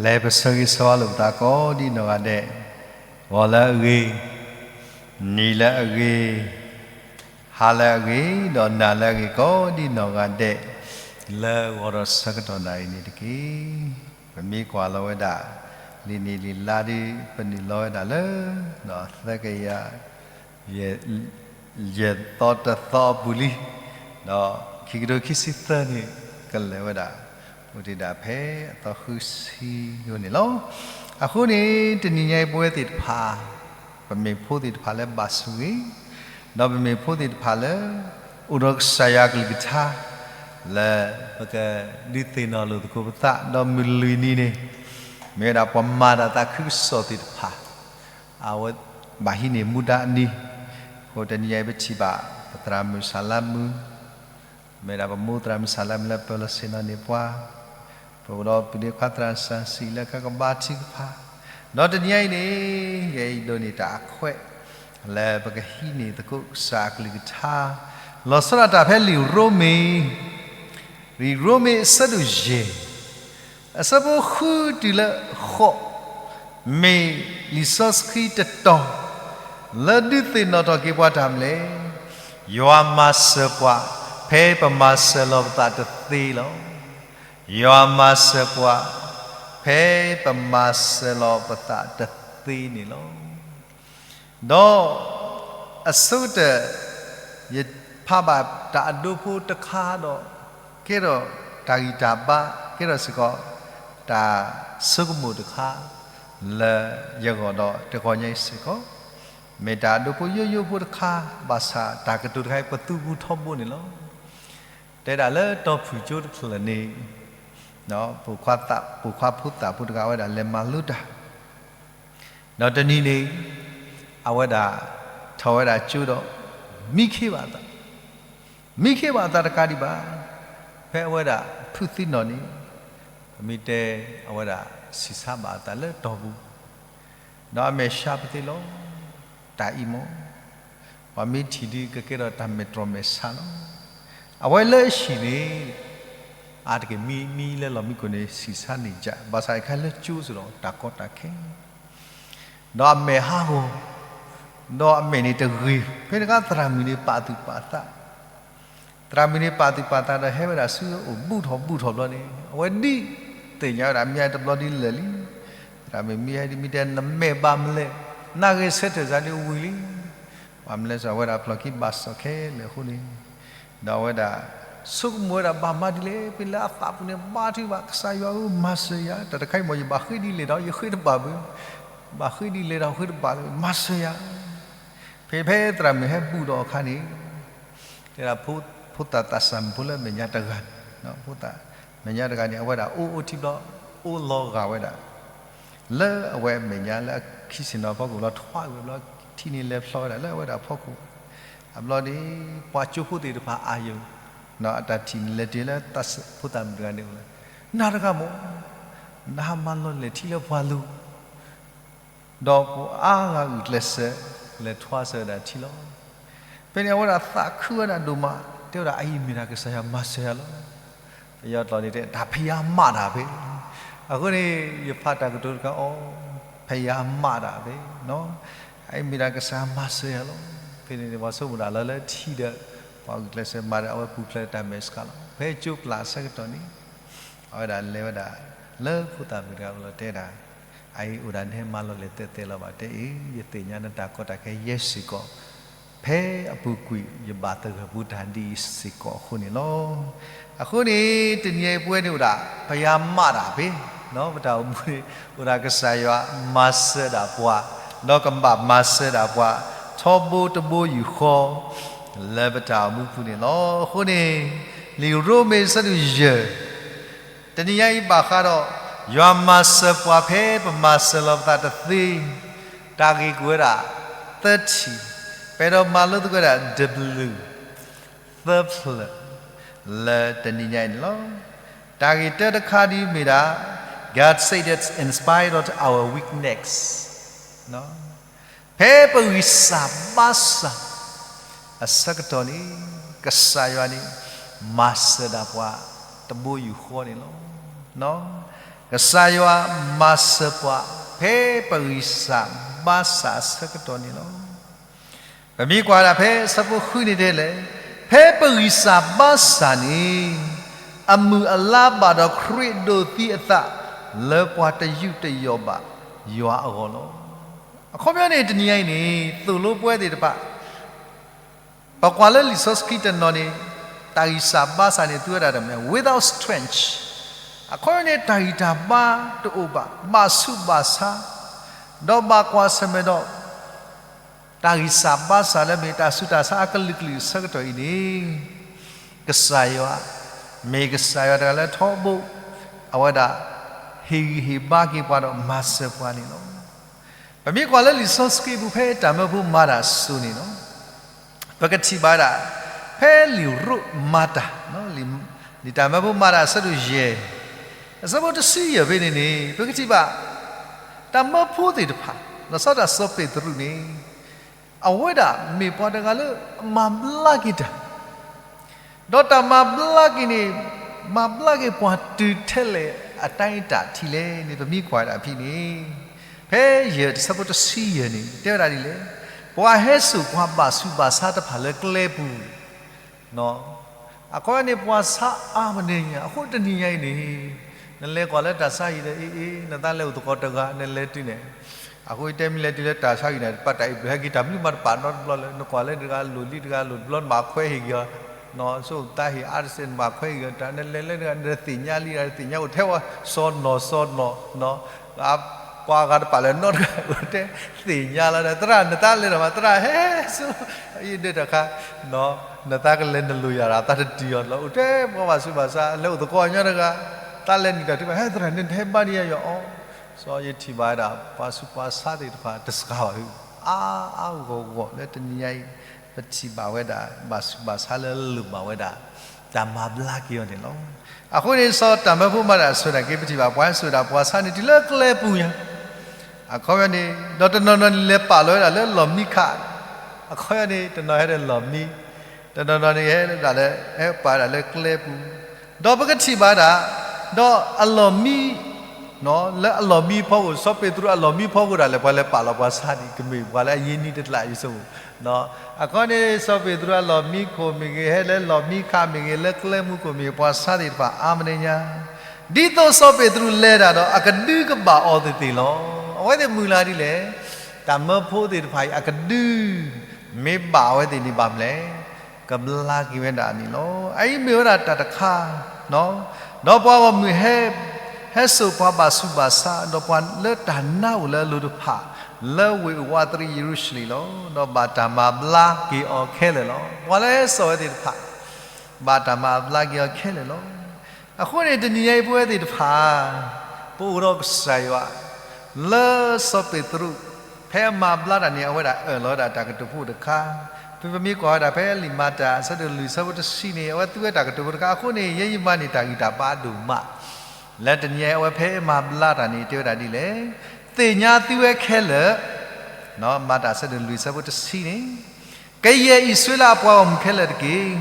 လဲၤပဆၢဂ့ၤဆၢဝါလိာ်ပသးကိးဒ်နီၢ်ဂၤဒဲး, ဂီၤလၢအဂ့ၤ, နံၤလၢအဂ့ၤ, ဟါလၢအဂ့ၤ, ဒီးနၤလၢအဂ့ၤကိးဒ်နီၢ်ဂၤဒဲး, လၢဂီၤဒီးဆၢကတီၢ်နၣ်ရံၣ်န့ၣ်တက့ၢ်. ပမ့ၢ်ကွၢ်လီၤဝဲဒၣ် လံာ်နံၣ်လံာ်လါဒီး ပနုာ်လီၤဝဲဒၣ်လၢ သၢကယၤ ယဲၢ်သီတသီအပူၤလံ, ဒီးခံကထိခံဆံသၢန့ၣ် ကလဲၤဝဲဒၣ် အိၣ်တ့ၢ်ဒၣ်ဖဲအသီဃုဆံယိန့ၣ်လီၤ. အဃိန့ၣ် တနံၤညါအံၤပဝဲသ့ၣ်တဖၣ် ပမ့ၢ်ဖိသ့ၣ်တဖၣ်လၢဘၣ်ဆိၣ်ဂ့ၤ, ဒီးပမ့ၢ်ဖိသ့ၣ်တဖၣ်လၢ အိၣ်ဒီးကစၢ်ယွၤအကလုၢ်ကထါ လၢပကဒုးသ့ၣ်နီၣ်လိာ်သကိးပသး ဒီးမုၢ်လွံၢ်နံၤန့ၣ် မ့ၢ်ဝဲဒၣ်ပှၤမၤတၢ်သးခုကစီၣ်သ့ၣ်တဖၣ် အဝဲဘၣ်ဟံးန့ၢ်မူဒါအနံၤ, အဃိတနံၤညါအံၤပထံၣ်ဘၣ် ပသရၣ်မုၣ်စၢ်လါမုၣ်, မ့ၢ်ဒၣ်ပမိၢ်သရၣ်မုၣ်စၢ်လါမုၣ်လၢပၢၤလီၢ်ဆ့ၣ်နီၤန့ၢ်ပှၤ, ပအိၣ်ဒီးပုၢ်ဒ့ခွါသရၣ်စၢ်ဆံးလၢကကဘါထုကဖၣ်, ဒီးတနံၤညါအံၤန့ၣ် ယအဲၣ်ဒိးန့ၢ်တၢ်အခွဲး လၢပကဟံးန့ၢ်သကိးကစၢ်အကလုၢ်ကထါ, လီၤဆီဒၣ်တၢ်ဖဲလံာ်ရိမ့ၤ လံာ်ရိမ့ၤအဆၢဒိၣ်ယဲၢ် အဆၢဖိဃုတုၤလၢဃိး, မ့ၢ်လံာ်စီဆှံတတီၤ လၢဒုးသ့ၣ်နီၣ်ထီၣ်က့ၤပှၤတၢ်မနုၤလဲၣ်, ယွၤမၤစၢၤပှၤ ဖဲပမၤစၢၤလီၤပသးတသ့လီၤ. ယွၤမၤစၢၤပှၤ ဖဲပမၤစၢၤလီၤပသးတသ့န့ၣ်လီၤ. ဒီးအဆိကတၢၢ် ယဖးဘၣ်တၢ်အဒိဖိတခါဒီး ကဲထီၣ်တၢ်ဂံၢ်တၢ်ဘါ ကဲထီၣ်စ့ၢ်ကီး တၢ်ဆိကမိၣ်တခါ လၢယဂီၢ်ဒီးတဂီၤညါအံၤစ့ၢ်ကီး မ့ၢ်တၢ်အဒိဖိယိယိဖိတခါ ဘၣ်ဆၣ်တၢ်ကတိၤတခါအံၤ ပသူဘူးထီဘိန့ၣ်လီၤ. တဲဒၣ်လၢတီၤဖုၣ်ကၠိတဖျၢၣ်န့ၣ် ပိာ်ခွါဖိသၣ်ဖိတဂၤဝဲဒၣ်လဲၤမၤလိတၢ် ဒီးတနံၤန့ၣ် အဝဲဒၣ်ထီၣ်ဝဲဒၣ်ကၠိဒီး မံခ့ဘၣ်အသး, မံခ့ဘၣ်အသးတကးဒံးဘၣ်. ဖဲအဝဲဒၣ်ဖုးသံနီၣ်န့ၣ် ပမ့ၢ်တဲအဝဲဒၣ်ဆံးဆါဘၣ်အသးလၢတီၢ်ပူၤ, ဒီးအမဲာ်ဆှးပသ့လီၤ တၢ်အံၤမ့ၢ် ပှၤမ့ၢ်ထံၣ်ဒုးကကဲထီၣ်တၢ်မဲာ်တြီၢ်မဲာ်ဆှးလီၤ. အဝဲလၢအဟံၣ်န့ၣ် အါတက့ၢ်မံမံလၢလီၢ်မံခိၣ်န့ၣ် ဆံးဆါန့ၢ်ကၠး ဘၣ်ဆၣ်အခါလၢကၠိစ့ၢ်ဒီးတၢ်ကီတၢ်ခဲ ဒီးအမဲာ်ဟးဂီၤ, ဒီးအမဲာ်န့ၣ်တဂ့ၤ, ဖဲတခါသရၣ်မုၣ်န့ၣ်ပာ်သူၣ်ပာ်သး, သရၣ်မုၣ်န့ၣ်ပာ်သူၣ်ပာ်သးဒီးဟဲဝဲဒၣ်ဆူအအိၣ်ဘူးထီၣ်ဘူးထီၣ်ဘျီန့ၣ် အဝဲဒ်သ့ၣ်ညါဝဲဒၣ်မ့ၢ်တဘျီဒ်လဲၣ်လံ. သရၣ်မုၣ်မံဟဲဒ်မ့ၢ်တဲနမဲာ်ဘၣ်မလဲၣ်, နဂ့ၤဆၢထၢၣ်စၢ်ဒ်အဝံၤလံ. ဘၣ်မလဲၣ်စ့ၢ် အဝဲဒၣ်ဖျီၣ်ခံဘၣ်စီၣ်ခဲလၢာ်အဃိန့ၣ် ဒီးအဝဲဒၣ် ဆိကမိၣ်ဝဲဒၣ်ဘၣ်မၤဒ်လဲၣ် ဖဲလၢအသးပူၤန့ၣ် ဘါထုကဖၣ် ကစၢ်ယွၤဧၢ မၤစၢၤယၤ တၢ်တခါအံၤမ့ၢ် ယဘၣ်ဃ့ဒ်လဲၣ်ဒီး ယဃ့တဘၣ်ဘၣ်, ဘၣ်ဃ့ဒ်လဲၣ်ဒီးဃ့တဘၣ်လၢၤ မၤစၢၤယၤ. ဖဲဖဲသရၣ်မုၣ်ဟဲဘူးဒီးအခါန့ၣ် တဲဒၣ် ဖိသၣ်သးစၢ်မုၣ်ဖိလၢအမဲာ်ညါတဂၤန့ၣ် ဖိသၣ်မဲာ်ညါတဂၤန့ၣ် အဝဲဒၣ်အိၣ်အိၣ်ထံဘျီ အိၣ်လီၤဂာ်ဝဲဒၣ် လၢအဝဲအမဲာ်ညါလၢအခံဆ့ၣ်နီၤဖီခိၣ်ဘျီ ထွါကွံာ်ဘျီ ထံန့ၣ်လဲၤဖျီဝဲဒၣ်လၢအဝဲဒၣ်ဖီခိၣ်, အဘျီန့ၣ် ပှၤကၠိဖိသ့ၣ်တဖၣ်အါယိာ် အတၢ်ထံၣ်န့ၣ်လဲၤတ့ၢ်လၢဖိသၣ်မုၣ်တဂၤန့ၣ်အိၣ်လၢ နၤတဂၤမ့ၢ် နဟးမၤလီၤလဲၢ်ထံလၢပှၤလိၤ ဒီးပှၤအါဂၤဂုာ်ကျဲးစၢး လဲၤထွါစၢၤဝဲဒၣ်ထံလီၤ. ဖဲန့ၣ်အဝဲဒၣ်သးခုဝဲဒၣ်ဒိၣ်မး တဲဝဲဒၣ် အအံၤမ့ၢ်ဒၣ်ကစၢ်ယွၤမၤစၢၤယၤလီၤ. ပယီၤကျိာ်န့ၣ်တဲ ဒါဘုရားမတာပဲ. အဃိန့ၣ် ယဖးတၢ်ကတိၤတခါအီၤ ဘုရားမတာပဲ, အအံၤမ့ၢ်ဒၣ်ကစၢ်ယွၤမၤစၢၤယၤလီၤ. ဖဲန့ၣ်န့ၣ် ပှၤဆိကမိၣ်ဒၣ်လၢလၢထံဒီး ပှၤဂုာ်ကျဲးစၢးမၤဒီး အဝဲပူၤဖျဲးတၢ်မဲာ်ဆှးလီၤ. ဖဲကၠိပျၢ်အဆၢကတီၢ်န့ၣ် အဝဲဒၣ်လဲၤဝဲဒၣ် လၢဖိသၣ်မုၣ်တဂၤအအိၣ်လီၤတဲဒၣ် အအံၤအိၣ်ဒၣ်နဟဲမၤလီၤလဲၢ်သဲးသဲးလီၤဘၣ် တဲအံၤ ယသ့ၣ်ညါနတၢ်ကီတၢ်ခဲယဲစ့ၢ်ကီး ဖဲအပူၤကွံာ် ယဘၣ်သဂၢၢ်ပူၤတၢ်ဒ်အံၤစ့ၢ်ကီးအဃိန့ၣ်လီၤ. အဃိန့ၣ် တနံၤအံၤပဝဲန့ၣ်အိၣ်ဒၣ် ဘုရားမတာပဲ, ပတၢ်အိၣ်မူန့ၣ် အိၣ်ဒၣ်ကစၢ်ယွၤမၤစၢၤဒၣ်ပှၤ, ဒီးကဘၣ်မၤစၢၤဒၣ်ပှၤ ထီဘိတဘိယူၢ်ဃီ လၢပတၢ်အိၣ်မူပူၤန့ၣ်လီၤ. အဃိန့ၣ် လံာ်ရိမ့ၤအဆၢဒိၣ်ယဲၢ် တနံၤညါအံၤဘၣ်ဃးဒီး ယွၤမၤစၢၤပှၤဖဲပမၤစၢၤလီၤပသးတသ့, တၢ်ဂ့ၢ်ကွဲးဝဲဒၣ် သၢထံၣ်, ပအဲၣ်ဒိးမၤလိသကိးဝဲဒၣ် W သၢဖျၢၣ် လၢတနံၤညါအံၤန့ၣ်လီၤ. တၢ်ဂ့ၢ်တၢတခါဒ်မ့ၢ်ဒၣ် God said that in spite of our weakness ဖဲပဂံၢ်စၢ်ဘါစၢ်အဆၢကတီၢ်န့ၣ် ကစၢ်ယွၤန့ၣ် မၤစၢၤဒၣ်ပှၤတဘိယူၢ်ဃီန့ၣ်လီၤ. ကစၢ်ယွၤမၤစၢၤပှၤ ဖဲပဂံၢ်စၢ်ဘါစၢ်အဆၢကတီၢ်န့ၣ်လီၤ. ပမ့ၢ်ကွၢ်ဒၣ်ဖဲအဆၢဖိဃုန့ၣ်တဲလဲၣ်, ဖဲပဂံၢ်စၢ်ဘါစၢ်န့ၣ် အမုၢ်အလါဘၣ်ဒီးခရံာ်ဒိးသံအသး လၢပှၤတယူးတယီၣ်ဘၣ်ယွၤအဂီၢ်လီၤ. အခီပညီန့ၣ် တနံၤညါအံၤန့ၣ် သိၣ်လိပဝဲသ့ၣ်တဖၣ် ပကွၢ်လၢလံာ်စီဆှံတနီၤန့ၣ် တၢ်ဂံၢ်စၢ်ဘါစၢ်န့ၣ် သူဝဲဒၣ်တမံၤ without strength အခီပညီန့ၣ် တၢ်ဂံၢ်တၢ်ဘါတအိၣ်ဘၣ်, ဘၣ်ဆူးဘၣ်ဆါ, ဒီးဘၣ်ကွၢ်ဆၢၣ်မဲာ်ဒီး တၢ်ဂံၢ်စၢ်ဘါစၢ်လၢမ့ၢ်တၢ်ဆူးတၢ်ဆါအကလုာ်ကလုာ်အဆၢကတီၢ်အံၤန့ၣ် ကစၢ်ယွၤ မ့ၢ်ကစၢ်ယွၤတဂၤလၢထီဘိ အဝဲဒၣ် ဟ့ၣ်ဂံၢ်ဟ့ၣ်ဘါက့ၤပှၤဒီးမၤစၢၤပှၤန့ၣ်လီၤ. ပမ့ၢ်ကွၢ်လၢလံာ်စီဆှံပူၤဖဲတၢ်မၢဖိမၤတၢ်အစိၤန့ၣ်လီၤ. ပကထံၣ်ဘၣ်ဝဲဒၣ် ဖဲလံာ်ရိမၤတၢ်, လံာ်တၢ်မၢဖိမၤတၢ်အဆၢဒိၣ်ယဲၢ်, အဆၢဖိတဆံယဲၢ်ဖဲန့ၣ်န့ၣ် ပကထံၣ်ဘၣ် တၢ်မၢဖိသ့ၣ်တဖၣ် လီၤဆီဒၣ်တၢ်စီၤပ့းတရူးန့ၣ် အဝဲဒၣ်မ့ၢ်ပှၤတဂၤလၢအမၤဘျါက့ၤတၢ် ဒီးတၢ်မၤဘျါက့ၤန့ၣ် မၤဘျါက့ၤပှၤတုၤထဲလဲၣ်အတၢ်အတၢ်ထံၣ်လဲၣ်န့ၣ် ပမ့ၢ်ကွၢ်ဝဲဒၣ်ဖဲန့ၣ် ဖဲယဲၢ်တၢ်ဆၢဖိတဆံယဲၢ်န့ၣ် တဲဝဲဒၣ်ဒ်လဲၣ်, ပှၤဟဲစိာ်ပှၤဘၣ်ဆူးဘၣ်ဆါတဖၣ်လၢကျဲပူၤ အခီပညီန့ၣ် ပှၤဆါအါမးန့ၣ်ညါ အဃိတနံၤညါအံၤန့ၣ် နလဲၤကွၢ်လၢတၢ်ဆါဟံၣ်ဒီး အ့ၣ်အ့ၣ် နသးလဲၤအိၣ်သကိးတဂၤ နလဲၤတုၤန့ၣ် အဃိတဲမ့ၢ်လဲၤတုၤလၢတၢ်ဆါဟံၣ်န့ၣ် တပာ်တၢ်အံၤဘျုးဟဲက့ၤတၢ်မနုၤမးတပာ်နီတဘျီလၢ နကွၢ်လၢတဂၤလိၣ်လံတဂၤလိၣ်တဘျီ နဘၣ်ခွဲးဟ့ၣ်က့ၤအီၤ နီၢ်ဆိၣ်သးဟ့ၣ်အါတစဲး နဘၣ်ခွဲးဟ့ၣ်က့ၤအီၤ တၢ်နလဲၤလၢတဂၤ နသ့ၣ်ညါလံ တၢ်နသ့ၣ်ညါအိၣ်ထဲဝဲ စီနီၢ်စီနီၢ် ပှၤဂၤတပာ်လၢနီတဂၤ အိၣ်ထဲသ့ၣ်ညါလီၤဒီး သရၣ်နသးလဲၤဒီးမး သရၣ်ဟဲဆူ အံၤဒၢးတၢ်ခါ နသးကလဲၤနလိၣ်ယၤဒီး သးတတုၤအီၤလီၤ အိၣ်ထဲပှၤဘၣ်ဆူးဘၣ်ဆါ လဲၤအိၣ်သကိးညီတဂၤ သးလဲၤနုာ်တၢ်ထုကဖၣ် ဟဲ သရၣ်န့ၣ် နဟဲဘါန့ၢ်ယၤယီၤအီၤ စီၤယထံၣ်ဘၣ်ဝဲဒၣ် ပှၤဆူးပှၤဆါသ့ၣ်တဖၣ်တစှၤဘၣ်ဟု အါအါဂီၢ်ဂီၢ်လၢတနံၤညါအံၤ ပထံၣ်ဘၣ်ဝဲဒၣ် ဘၣ်ဆူးဘၣ်ဆါလၢလိၣ်ဘၣ်ဝဲဒၣ် တၢ်မၤဘျါက့ၤအီၤန့ၣ်လီၤ. အဃိန့ၣ် စီၤတၢ်မၢဖိမၤတၢ်အဆၢဒၣ်က့ ပထံၣ်ဘၣ်ပှၤဟဲစိာ်ဒၣ်ပှၤဆါန့ၣ် တုၤလၢကျဲပူၤညါ အခီပညီန့ၣ် ဒီးတနီၤနီၤန့ၣ် လဲၤပာ်လီၤဝဲဒၣ်လၢလီၢ်မံခး အခီပညီန့ၣ် တနီၤဟဲဒီးလီၢ်မံ တနီၤနီၤန့ၣ် ဟဲဒၣ်လၢ ဟဲပာ်ဒၣ်လၢကျဲပူၤ ဒီးပကထံၣ်ဘၣ်ဒၣ် ဒီးအလီၢ်မံ လၢအလီၢ်မံဖီခိၣ် စီၤပ့းတရူးအလီၢ်မံဖီခိၣ်ဒၣ်လဲာ် ပှၤလဲၤပာ်လီၤပှၤဆါန့ၣ် ကမ့ၢ်ပှၤလၢအရ့ဒိၣ်တကျးအံၤဆိ အခီပညီန့ၣ် စီၤပ့းတရူးအလီၢ်မံခိၣ်မ့ၢ်ဂ့ၤ ဟဲလၢလီၢ်မံခးမ့ၢ်ဂ့ၤ လၢကျဲမုၢ်ခိၣ်မ့ၢ်ဂ့ၤ ပှၤဆါသ့ၣ်တဖၣ်အါမးန့ၣ်ညါ ဒ်သိးစီၤပ့းတရူးလဲၤတၢ်ဒီး အကဒုကဘၣ်အီၤသ့ၣ်သ့ၣ်လီၤ. အဝဲသ့ၣ်မုၢ်လၢ်ဒ်လဲၣ်, တၢ်မၢဖိသ့ၣ်တဖၣ်အံၤ အကဒု မ့ၢ်ဘၣ်အဝဲသ့ၣ်န့ၣ်ဘၣ်မနုၤလဲၣ်, ကဘျါက့ၤဝဲဒၣ်န့ၣ်လီၤ. အအံၤမ့ၢ်ဝဲဒၣ်တၢ်တခါ ဒီးပှၤဂီၢ်မုၢ်ဟဲ ဟဲစိာ်ပှၤဘၣ်ဆူးဘၣ်ဆါ ဒီးပှၤလၢတၢ်နါအိၣ်လၢအလိၤတဖၣ် လၢဝ့ၢ်ဝးတရံးယရူၤၡလ့ၣ်လီၤ. ဒီးဘၣ်တၢ်မၤဘျါက့ၤအီၤခဲလၢာ်လီၤ. ပှၤလၢဟဲစိာ်ဝဲသ့ၣ်တဖၣ် ဘၣ်တၢ်မၤဘျါက့ၤအီၤခဲလၢာ်လီၤ. အဃိန့ၣ် တနံၤညါအံၤပဝဲသ့ၣ်တဖၣ် ပအိၣ်ဒီးကစၢ်ယွၤ လၢစီၤပ့းတရူး ဖဲအမၤဘျါတၢ်န့ၣ် အဝဲဒၣ်အၢၣ်လီၤဝဲဒၣ်တၢ်ကတိၤဖိတခါ, ဖဲပမ့ၢ်ကွၢ်ဝဲဒၣ်ဖဲလံာ်မၤတၢ် အဆၢဒိၣ်လွံၢ် အဆၢဖိတဆံန့ၣ် အဝဲသူဝဲတၢ်ကတိၤဖိတခါ အဃိန့ၣ် ယဲယမၤန့ၢ်တၢ်ဂံၢ်တၢ်ဘါအဒိၣ်မး လၢတနံၤညါအံၤ အဝဲဖဲအမၤဘျါတၢ်န့ၣ် တဲဝဲဒၣ်ဒ်လဲၣ်, သ့ၣ်ညါသုဝဲခဲလၢာ် မၤတၢ်အဆၢဒိၣ်လွံၢ် အဆၢဖိတဆံန့ၣ် ကယဲၢ်အံၣ်စရ့လးအပှၤဂီၢ်မုၢ်ခဲလၢာ်တက့ၢ်.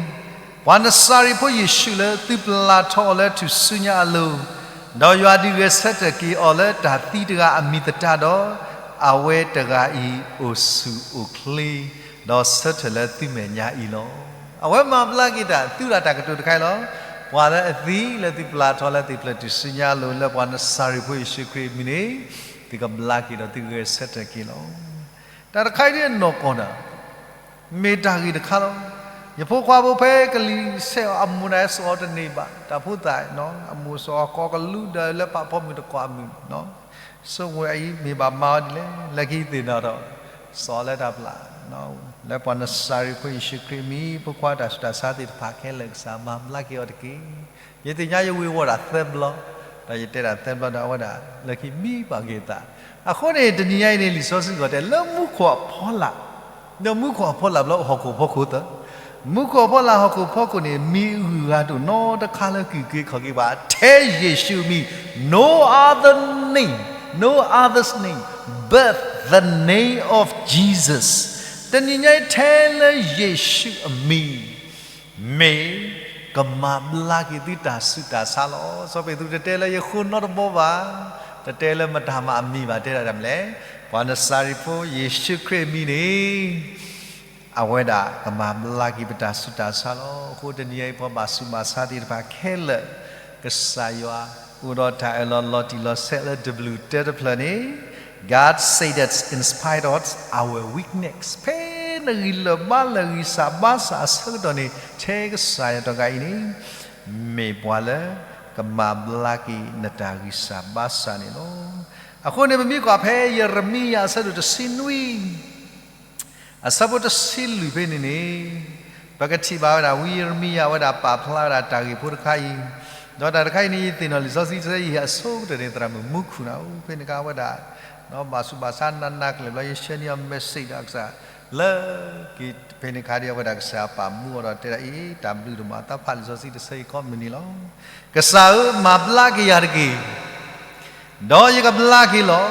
ပှၤနစၤရ့းဖိယ့ၣ်ၡူးလၢသုပျၢ်ထီၣ်အီၤလၢထူၣ်စုညါအလိၤ, ဒီးယွၤဒုးဂဲၤဆၢထၢၣ်က့ၤအီၤလၢတၢ်သံတဂၤအမံၤသတးဒီး, အဝဲတဂၤအံၤအိၣ်ဆူၣ်အိၣ်ချ့, ဒီးဆၢထၢၣ်လၢသုမဲာ်ညါအံၤလီၤ. အဝဲမၤဘျါက့ၤတၢ် သူတၢ်ကတိၤတခါအံၤလီၤ. ပှၤလၢအသံလၢသုပျၢ်ထီၣ်လၢသ့ၣ်ဖျၢၣ်ထူၣ်စုညါအလိၤ လၢပှၤနစၤရ့းဖိယ့ၣ်ၡူးခရံာ်အမံၤန့ၣ် သုကဘျါက့ၤဒီးသုဂဲၤဆၢထၢၣ်က့ၤလီၤ. တၢ်တခါအံၤဒ်အနီၢ်ကီၢ်န့ၣ် မ့ၢ်တၢ်ဂ့ၢ်တခါလီၤ. ယဖိခွါဖိဖဲကလံၤဆဲးအီၤ အမိၢ်န့ၣ်စိာ်အီၤတန့ၢ်ဘၣ်, တၢ်ဖိသၣ် အမိၢ်စိာ်အီၤကိးကလူးဒီးလၢပာ်ဖီမုၢ်တကွၢ်မုၢ်, ဆိကမိၣ်အံၤမ့ၢ်ဘၣ်မၤအီၤဒ်လဲၣ်, လၢခံသ့ၣ်နီၣ်ထီၣ် စိာ်လၢတၢ်ပျၢ်, လၢပှၤနစၤရ့းဖိယ့ၣ်ၡူးခရံာ်အမံၤ ဖိခွါတၢ်ဆူးတၢ်ဆါသ့ၣ်တဖၣ်ခဲလၢာ် ကစၢ်မၤဘျါက့ၤအီၤတက့ၢ်. ယသ့ၣ်ညါယဝ့ၤဝီၤဒၣ်သၢဘျီ, ဒီးယတဲဒၣ်သၢဘျီဒီးအဝဲဒၣ် လၢခံမံဘၣ်က့ၤသး. အဃိန့ၣ် တနံၤညါအံၤန့ၣ် လံာ်စီဆှံစ့ၢ်ကီးတဲ လၢမူခိၣ်အဖီလာ်, ဒီးမူခိၣ်အဖီလာ်ဘျီ ဟီၣ်ခိၣ်ဖီခိၣ်သၢ, မူခိၣ်အဖီလာ်ဟီၣ်ခိၣ်ဖီခိၣ်န့ၣ် မ့ၢ်အဂၤတအိၣ်နီတခါလၢက့ၤက့ၤခီၣ်က့ၤဘၣ် ထဲယ့ၣ်ၡူးအမံၤ, no other name, no other's name but the name of Jesus. တနံၤညါအံၤထဲလၢယ့ၣ်ၡူးအမံၤ မ့ၢ် ကမၤဘျါက့ၤသုတၢ်ဆူးတၢ်ဆါလီၤ. စီၤပ့းတရူးတတဲလၢယဃိနီတဘီဘၣ်, တတဲလၢမတၤမၤအမံၤဘၣ်, တဲဒၣ်တၢ်မနုၤလဲၣ်, ပှၤနစၤရ့းဖိယ့ၣ်ၡူးခရံာ်အမံၤန့ၣ် အဝဲဒၣ်ကမၤဘျါက့ၤပတၢ်ဆူးတၢ်ဆါလီၤ. အဃိတနံၤအံၤ ပှၤဘၣ်ဆူးဘၣ်ဆါသ့ၣ်တဖၣ်ခဲလၢာ် ကစၢ်ယွၤ အိၣ်ဒီးတၢ်အၢၣ်လီၤလီၤတံၢ်လီၤဆဲးလၢတဘျုးတဲတဖျၢၣ်န့ၣ်, God said that in spite of our weakness, ဖဲနဂံၢ်လၢာ်ဘါလၢာ်ဂံၢ်စၢ်ဘါစၢ်အဆၢကတီၢ်န့ၣ် ထဲကစၢ်ယွၤတဂၤအံၤန့ၣ် မ့ၢ်ပှၤလၢကမၤဘျါက့ၤနတၢ်ဂံၢ်စၢ်ဘါစၢ်န့ၣ်လီၤ. အဃိန့ၣ် ပမ့ၢ်ကွၢ်ဖဲယရမံယၤအဆၢဒိၣ်တဆံနွံ အဆၢဖိတဆံလွံၢ်ဖဲန့ၣ်န့ၣ်, ပကထံၣ်ဘၣ်ဝဲဒၣ် ဝံယရမံယၤဝဲဒၣ်ပာ်ဖျါဝဲဒၣ်တၢ်ဂ့ၢ်ဖိတခါအံၤ, ဒီးတၢ်တခါအံၤန့ၣ် ယသ့ၣ်နီၣ်လံာ်စီဆှံတဆၢယံၤအဆိကတၢၢ်န့ၣ် သရၣ်မုၣ်မူခိၣ်နၤဧၢ, ဖဲန့ၣ်အခါဝဲဒၣ် ဘၣ်ဆူးဘၣ်ဆါနးနးကလဲာ်ဘျီ ယဆှၢန့ၢ်အီၤ message ဒီးကစၢ် လၢက့ၤဖဲန့ၣ်အခါဒီး အဝဲဒၣ်ကစၢ်ပာ်မူအီၤဒီးတဲဒၣ်အံၤ တၢ်ဘျုးဒိၣ်မး သးဖးလံာ်စီဆှံတဆၢအံၤကိးမုၢ်နံၤလီၤ. ကစၢ်ဧၢ, မၤဘျါက့ၤယၤတက့ၢ် ဒီးယကဘျါက့ၤလီၤ.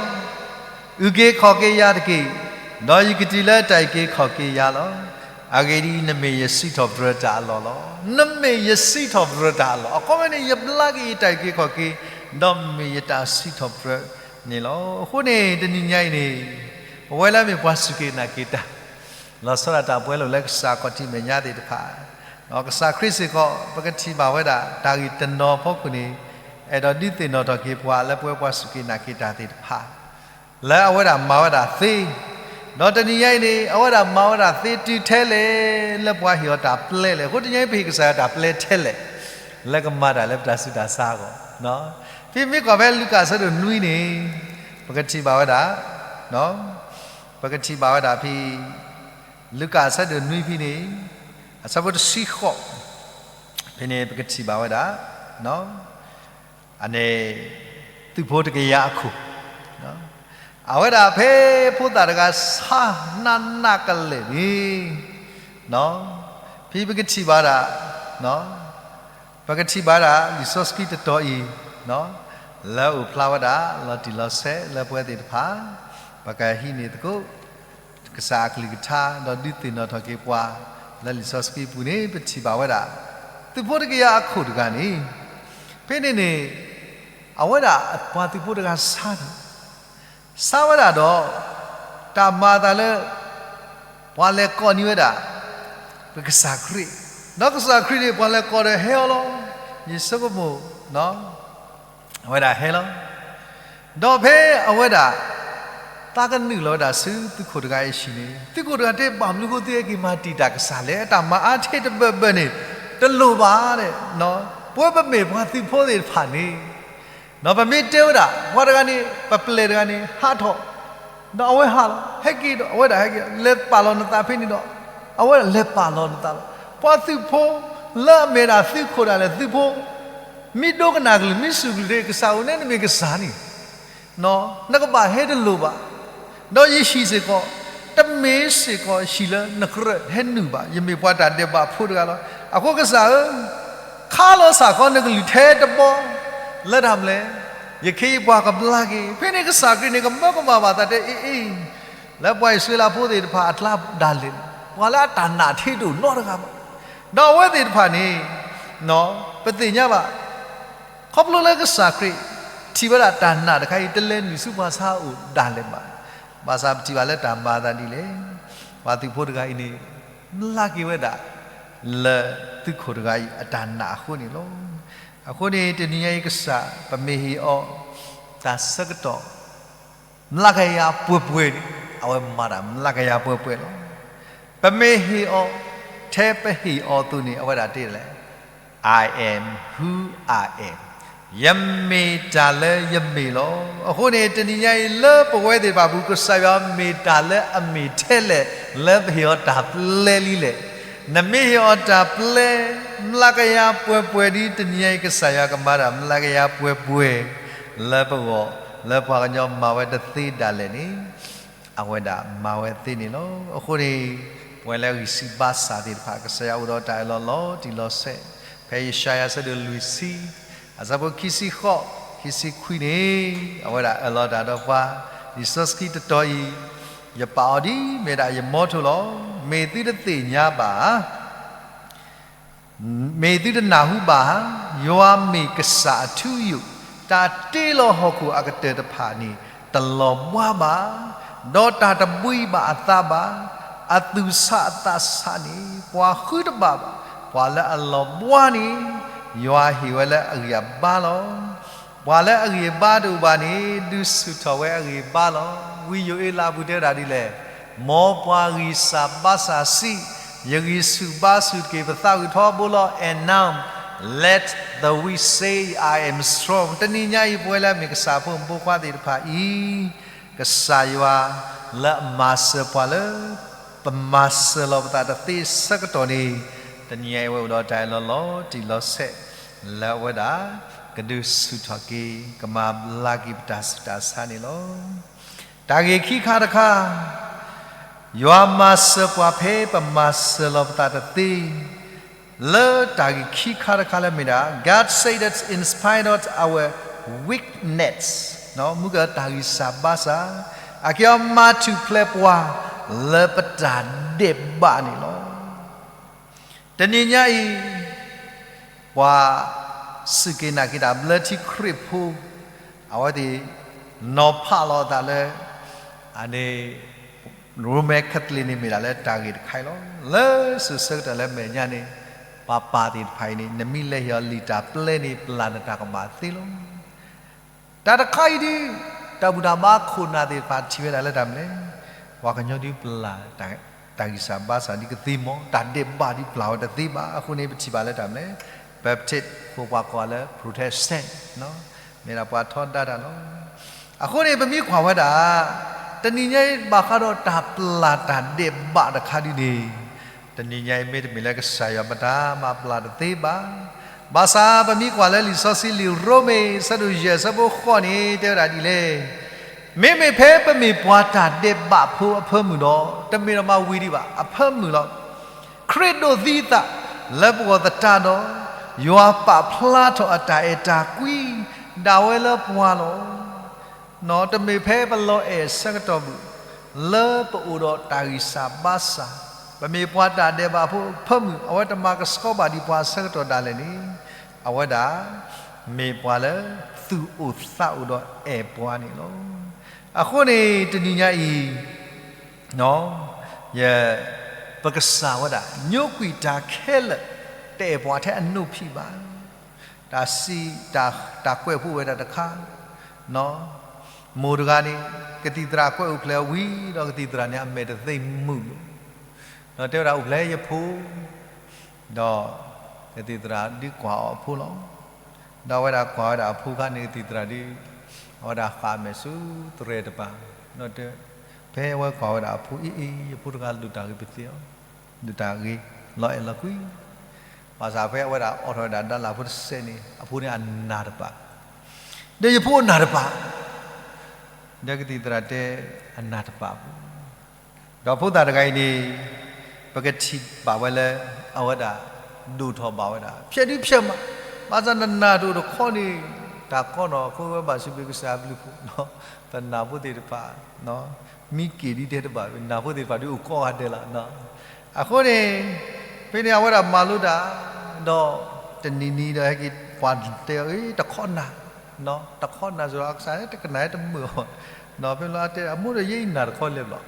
အုၣ်က့ၤခီၣ်က့ၤယၤတက့ၢ်, ဒီးယကတုၤလၢတၢ်အုၣ်က့ၤခီၣ်က့ၤယၤလီၤ. အဂ့ၢ်ဒ်အံၤ, နမ့ၢ်ယစံးထီၣ်ပတြၢၤတၢ်အလီၢ်လီၤ. နမ့ၢ်ယစံးထီၣ်ပတြၢၤတၢ်အလီၢ်, အခီပညီန့ၣ် ယဘျါက့ၤယတၢ်အုၣ်က့ၤခီၣ်က့ၤ, ဒီးမ့ၢ်ယတၢ်စံးထီၣ်ပတြၢၤန့ၣ်လီၤ. အဃိန့ၣ် တနံၤညါအံၤန့ၣ် ပဝဲလၢမ့ၢ်ပှၤစူၢ်က့ၤနာ်က့ၤတၢ် လီၤဆီဒၣ်တၢ်ပှဲၤလိာ်လၢကစၢ်ခီၣ်ထံးမဲာ်ညါသ့ၣ်တဖၣ်, ကစၢ်ခရံာ်စ့ၢ်ကီး ပကထံၣ်ဘၣ်ဝဲဒၣ် တၢ်ဂ့ၢ်တနီၤဖီခိၣ်န့ၣ် အဲၣ်ဒိးဒုးသ့ၣ်နီၣ်ထီၣ်က့ၤပှၤလၢပဝဲပှၤစူၢ်က့ၤနာ်က့ၤတၢ်သ့ၣ်တဖၣ် လၢအဝဲဒၣ်မၤဝဲဒၣ်သ့, ဒီးတနံၤညါအံၤန့ၣ် အဝဲဒၣ်မၤဝဲဒၣ်သ့တုၤထဲလဲၣ် လၢပှၤဟ့ၣ်အီၤတၢ်ပျဲလဲၣ်. အဃိတနံၤညါအံၤ ပဟ့ၣ်ကစၢ်ယွၤတၢ်ပျဲထဲလဲၣ် လၢကမၤတၢ်လၢပတၢ်ဆူးတၢ်ဆါအဂီၢ်. ဖဲမ့ၢ်ကွၢ်ဖဲလူၤကၣ်အဆၢဒိၣ်နွံန့ၣ် ပကထံၣ်ဘၣ်ဝဲဒၣ် ပကထံၣ်ဘၣ်ဝဲဒၣ်ဖဲ လူၤကၣ်အဆၢဒိၣ်နွံဖဲန့ၣ် အဆၢဖိတဆံဃိး ဖဲန့ၣ်ပကထံၣ်ဘၣ်ဝဲဒၣ် အန့ၣ် သုးဖိတကယၤအခိၣ်, အဝဲဒၣ်ဖဲဖိသၣ်တဂၤဆါနးနးကလဲာ်န့ၣ် ဖဲပကထံၣ်ဘၣ်ဒၣ် ပကထံၣ်ဘၣ်ဒၣ် လံာ်စီဆှံတတီၤအံၤ လၢအအိၣ်ဖျါဝဲဒၣ် လီၤတံၢ်လီၤဆဲးလၢပဝဲသ့ၣ်တဖၣ် ပကဟံးန့ၢ်သကိး ကစၢ်အကလုၢ်ကထါ ဒီးဒုးသ့ၣ်နီၣ်ထီၣ်က့ၤပှၤ လၢလံာ်စီဆှံပူၤန့ၣ် ပထံၣ်ဘၣ်ဝဲဒၣ် သုးဖိတကယၤအခိၣ်တဂၤန့ၣ် ဖဲန့ၣ်န့ၣ် အဝဲဒၣ်ပှၤသုးဖိတဂၤဆါန့ၣ် ဆါဝဲဒၣ်ဒီး တၢ်မၤအသးလၢ ပှၤလဲၤကိးန့ၢ်ဝဲဒၣ် ပကစၢ်ခရံာ်, ဒီးကစၢ်ခရံာ်န့ၣ် ပှၤလဲၤကိးဒီးဟဲအီၤလီၤ. ယဆိကမိၣ် အဝဲဒၣ်ဟဲလီၤ. ဒီးဖဲအဝဲဒၣ် သးကနုာ်လီၤဝဲဒၣ်ဆူသုးခိၣ်တဂၤအံၤအဟံၣ်န့ၣ် သုးခိၣ်တဂၤတဲ ဘၣ်မနုၤဃိသုဟဲက့ၤမၤတံာ်တာ်ကစၢ်လဲၣ်, တၢ်မၤအါထဲတဘၢၣ်ဘၢၣ်န့ၣ် တလိၣ်ဘၣ်, ပဝဲပမ့ၢ်ပှၤသုးဖိသ့ၣ်တဖၣ်န့ၣ် ဒီးပမ့ၢ်တဲဝဲဒၣ် ပှၤတဂၤန့ၣ် ပပျဲၢ်တဂၤန့ၣ် ဟးထီၣ်, ဒီးအဝဲဟးလီၤ, ဟဲက့ၤဒီး အဝဲဒၣ်ဟဲက့ၤ လဲၤပာ်လီၤနသးဖဲန့ၣ်ဒီး အဝဲဒၣ်လဲၤပာ်လီၤနသးလီၤ. ပှၤသုးဖိ လၢအမ့ၢ်ဒၣ်သုးခိၣ်ဒၣ်လဲာ်သုးဖိ မ့ၢ်ဒိကနၣ်ကလုၢ် မ့ၢ်စူၢ်ကလုၢ်ဒီး ကစၢ်အိၣ်န့ၣ် နမ့ၢ်ကစၢ်န့ၣ် နကဘၣ်ဟဲတလိၣ်ဘၣ်. ဒီးယဟံၣ်စ့ၢ်ကီး တမ့ၢ်စ့ၢ်ကီးဟံၣ်လၢနကရၢၢ်ဟဲနုာ်ဘၣ်, ယမ့ၢ်ပှၤတၢ်ဒဲးဘးဖိတဂၤလီၤ. အဃိကစၢ်ဧၢ, ခါလီၤစၢ်ခီနကလုၢ်ထဲတဘီ လၢတၢ်မနုၤလဲၣ်, ယခ့ယပှၤကဘျါက့ၤ. ဖဲန့ၣ်ကစၢ်ခရံာ်န့ၣ် ကမၢကမၣ်ဘၣ်သးတဲ အ့အ့ လၢပှၤအံၣ်စရ့လးဖိသ့ၣ်တဖၣ်အကျါဒၣ်လဲာ်န့ၣ် ပှၤလၢအတၢ်နာ်ထဲတအိၣ်နီတဂၤဘၣ်. ဒီးအဝဲသ့ၣ်တဖၣ်န့ၣ် ပသ့ၣ်ညါဘၣ် ခီဖျိလၢကစၢ်ခရံာ် ထံၣ်ဝဲဒၣ်တၢ်နာ်တခါအံၤ တလဲၤနုာ်ဆူပှၤဆါအအိၣ်ဒၣ်လဲာ်ဘၣ်. ဘၣ်ဆၣ်ပထံၣ်ဘၣ်လၢတၢ်မၤအသးဒ်လဲၣ်, ပှၤသုးဖိတဂၤအံၤန့ၣ် ဘျါက့ၤဝဲဒၣ် လၢသုးခိၣ်တဂၤအံၤအတၢ်နာ်အဃိန့ၣ်လီၤ. အဃိန့ၣ် တနံၤညါအံၤကစၢ် ပမ့ၢ်ဟ့ၣ်အီၤ တၢ်ဆၢကတီၢ် မျးကယၤပှဲၤပှဲၤန့ၣ် အဝဲမၤတၢ်မျးကယၤပှဲၤပှဲၤလီၤ. ပမ့ၢ်ဟ့ၣ်အီၤ ထဲပဟ့ၣ်အီၤအသိးန့ၣ် အဝဲဒၣ်တဲလဲၣ်, I am who I am, ယမ့ၢ်တၢ်လၢယမ့ၢ်လီၤ. အဃိန့ၣ် တနံၤညါအံၤလၢပဝဲသ့ၣ်တဖၣ်အပူၤ ကစၢ်ယွၤမ့ၢ်တၢ်လၢအမ့ၢ်ထဲလဲၣ် လၢပဟ့ၣ်အီၤတၢ်ပျဲလံလဲၣ်. နမ့ၢ်ဟ့ၣ်အီၤတၢ်ပျဲ မျးကယၤပှဲၤပှဲၤဒ်တနံၤညါအံၤ ကစၢ်ယွၤကမၤတၢ်မျးကယၤပှဲၤပှဲၤ လၢပဂီၢ် လၢပှၤကညီမၤဝဲတသ့ဒၣ်လဲာ်န့ၣ် အဝဲဒၣ်မၤဝဲသ့န့ၣ်လီၤ. အဃိန့ၣ် ပဝဲလၢအဂံၢ်စၢ်ဘါစၢ်သ့ၣ်တဖၣ် ကစၢ်ယွၤအိၣ်ဒီးတၢ်အၢၣ်လီၤလီၤတံၢ်လီၤဆဲး, ဖဲယၡါယၤအဆၢဒိၣ်လွံၢ်ဆံ အဆၢဖိခံဆံဃိး ခံဆံခွံန့ၣ် အဝဲဒၣ်အၢၣ်လီၤတၢ်ဒီးပှၤ, လံာ်စီဆှံတတီၤအံၤ ယပာ်အီၤဒ်မ့ၢ်ဒၣ်ယမီထိၣ်လီၤ. မ့ၢ်သုတသ့ၣ်ညါဘၣ်ဧါ မ့ၢ်သုတနၢ်ဟူဘၣ်ဧါ, ယွၤမ့ၢ်ကစၢ်အထူအယိာ်, တၢ်တ့လီၤဟီၣ်ခိၣ်အကတၢၢ်တဖၣ်န့ၣ် တလီၤဘှါဘၣ်, ဒီးတၢ်တဘှံးဘၣ်အသးဘၣ်, အသူၣ်ဆးအသးဆးန့ၣ် ပှၤဃုတဘၣ်ဘၣ်, ပှၤလၢအလီၤဘှါန့ၣ် ယွၤဟ့ၣ်ဝဲလၢအဂံၢ်အဘါလီၤ. ပှၤလၢအဂံၢ်အဘါတအိၣ်ဘၣ်န့ၣ် ဒုးဆူၣ်ထီၣ်ဝဲအဂံၢ်အဘါလီၤ. ဝံယိၤအ့လးအပူၤတဲဝဲဒၣ်ဒ်လဲၣ်, မ်ပှၤဂံၢ်စၢ်ဘါစၢ်ဆံး, ယဂံၢ်ဆူၣ်ဘါဆူၣ်တက့ၢ်, ပသးဂုာ်ထီဘိလီၤ. And now let the weak say, I am strong. တနံၤညါအံၤ ပဝဲလၢအမ့ၢ်ကစၢ်ဖိမုၣ်ဖိခွါသ့ၣ်တဖၣ်အံၤ ကစၢ်ယွၤလၢအမၤစၢၤပှၤလၢ ပမၤစၢၤလီၤပသးတသ့ဆၢကတီၢ်န့ၣ်, တနံၤညါအံၤအဝဲအိၣ်ဒီးတၢ်အၢၣ်လီၤလီၤတံၢ်လီၤဆဲး လၢအဝဲဒၣ် ကဒုးဆူၣ်ထီၣ်က့ၤ ကမၤဘျါက့ၤပတၢ်ဆူးတၢ်ဆါန့ၣ်လီၤ. တၢ်ဂ့ၢ်ခံခါတခါ, ယွၤမၤစၢၤပှၤဖဲပမၤစၢၤလီၤပသးတသ့ လၢတၢ်ဂ့ၢ်ခံခါတခါလၢမ့ၢ်ဒၣ် God said that in spite of our weakness, မုၢ်ကတၢ်ဂံၢ်စၢ်ဘါစၢ်, အက့ၤအီၤမၤထူၣ်ဖျဲးပှၤလၢပတၢ်ဒဲးဘးန့ၣ်လီၤ. တနံၤညါအံၤ ပှၤစူၢ်က့ၤနာ်က့ၤတၢ်ဘျၢထံခရံာ်ဖိ အဝဲသ့ၣ်နီၤဖးလီၤအသးလၢ အန့ၣ် ရိမ့ၤခဲသလံးန့ၣ်မ့ၢ်ဒၣ်လၢတၢ်ဂ့ၢ်တခါအံၤလီၤ. လၢစိၤဆၢကတီၢ်လၢမဲာ်ညါန့ၣ် ပှၤပၢ်သ့ၣ်တဖၣ်အံၤန့ၣ် နမ့ၢ်လဲၤဟ့ၣ်အီၤလံာ်တၢ်ပျဲန့ၣ် ပျၢ်နတၢ်ကမၣ်သ့လီၤ. တၢ်တခါအံၤဒ် တၢ်ဘူၣ်တၢ်ဘါခိၣ်နၢ်သ့ၣ်တဖၣ်ထံၣ်ဝဲဒၣ်လၢတၢ်မနုၤလဲၣ်, ပှၤကညီဒ်ပျၢ် တၢ်ဂံၢ်စၢ်ဘါစၢ်ဒ်ကသ့မး, တၢ်ဒဲးဘးဒ်ပျၢ်ဝဲတသ့ဘၣ်. အဃိန့ၣ် ပထံၣ်ဘၣ်လၢတၢ်မနုၤလဲၣ်, Baptist ဖိပှၤကိးလၢ Protestant မ့ၢ်ဒၣ်ပှၤထီဒါတၢ်လီၤ. အဃိန့ၣ် ပမ့ၢ်ကွၢ်ဝဲဒၣ် တနံၤညါအံၤဘၣ်ဃးဒီးတၢ်ပျၢ်တၢ်ဒဲးဘးတခါဒ်န့ၣ်, တနံၤညါအံၤမ့တမ့ၢ်လၢကစၢ်ယွၤမတၤမၤပျၢ်တသ့ဘၣ်. ဘၣ်ဆၣ်ပမ့ၢ်ကွၢ်လၢလံာ်စီဆှံလံာ်ရိမ့ၤ အဆၢဒိၣ်ယဲၢ် အဆၢဖိဃိးန့ၣ် တဲဝဲဒၣ်ဒ်လဲၣ်, မ့မ့ၢ်ဖဲပမ့ၢ်ပှၤတၢ်ဒဲးဘးဖိအဖၢမုၢ်ဒီး တမ့ၢ်ဒီးမၤဝံၤဒံးဘၣ် အဖၢမုၢ်လီၤ. ခရံာ်ဒိးသံအသးလၢပဂီၢ်သတးဒီး ယွၤပာ်ဖျါထီၣ်အတၢ်အဲၣ်တၢ်ကွံ ဒၣ်ဝဲလၢပှၤလီၤ. တမ့ၢ်ဖဲပလီၤအဲၣ်အဆၢကတီၢ်မုၣ် လၢပအိၣ်ဒီးတၢ်ဂံၢ်စၢ်ဘါစၢ်, ပမ့ၢ်ပှၤတၢ်ဒဲးဘးဖိအဖၢမုၢ် အဝဲတမၤကဆှီဘၣ်ဒံးပှၤအဆၢကတီၢ်ဒၣ်လဲာ်န့ၣ်, အဝဲဒၣ် မ့ၢ်ပှၤလၢသူၣ်အိၣ်သးအိၣ်ဒီးအဲၣ်ပှၤန့ၣ်လီၤ. အဃိန့ၣ် တနံၤညါအံၤ ယ ပကစၢ်ဝဲဒၣ် ညိကွံာ်တၢ်ခဲလၢာ် တအဲၣ်ပှၤထဲအနိးဖံးဘၣ်. တၢ်စံး တၢ် တၢ်ကွဲးဖိဝဲဒၣ်တခါ, မိၢ်တဂၤန့ၣ် ကသံၣ်သရၣ်ကွဲးအိၣ်ဖျဲၣ်ဝံၤဒီး ကသံၣ်သရၣ်န့ၣ် အမဲာ်တသ့မုာ်လီၤ. ဒီးတဲဝဲဒၣ်အိၣ်ဖျဲၣ်ယဖိ, ဒီး ကသံၣ်သရၣ်ဒုးကွၢ်အီၤအဖိလီၤ. ဒီးအဝဲဒၣ်ကွၢ်ဝဲဒၣ်အဖိခါန့ၣ် ကသံၣ်သရၣ်ဒုး အဝဲဒၣ်ဃၣ်အမဲာ်ဆူသရဲၣ်တပၤ, ဒီး ဖဲအဝဲကွၢ်ဝဲဒၣ်အဖိ အံၤ အံၤ ယဖိတဂၤဒိၣ်တၢ်ဂ့ၤပသ့အီၤ, ဒိၣ်တၢ်ဂ့ၤ လီၤအဲၣ်လီၤကွံ, ဘၣ်ဆၣ်ဖဲအဝဲဒၣ်အိးထီၣ်ဝဲဒၣ် dollar ဖိတစဲးန့ၣ် အဖိန့ၣ်အနၢ်တပာ်, ဒီးယဖိအနၢ်တပာ်, ဒီးကသံၣ်သရၣ်တဲ အနၢ်တပာ်ပူၤ ဒီးဖိသၣ်တဂၤအံၤန့ၣ် ပကထံၣ်ဘၣ်ဝဲလၢ အဝဲဒၣ် ဒိၣ်ထီၣ်ဘၣ်ဝဲဒၣ် ဖျဲးဒုးဖျဲးမး, ဘၣ်ဆၣ်နနၢ်တအိၣ်တခီန့ၣ် တၢ်ကီနီၢ်ခိဝဲဘၣ်စံးဘျုးကစၢ်အဘျုးအဖှိၣ်, ပနၢ်ဖိသ့ၣ်တဖၣ် မံက့ၤဒ်တဲတဘၣ် နၢ်ဖိသ့ၣ်တဖၣ်ဒုးအိၣ်ကိးဂၤဒဲးလီၤ. အဃိန့ၣ် ဖဲန့ၣ်အဝဲဒၣ်မၤလိတၢ် ဒီး တနံၤနံၤဒီးဟဲက့ၤ ပှၤတဲအီၤ တခီနၢ်, တခီနၢ်စ့ၢ်ကီး အကစၢ်တကနၣ်တမုာ်အီၤ, ဖဲလီၤတဲ အမိၢ်ဒီးယဲအံၤနၢ်တခီလဲၣ်ဘျီ,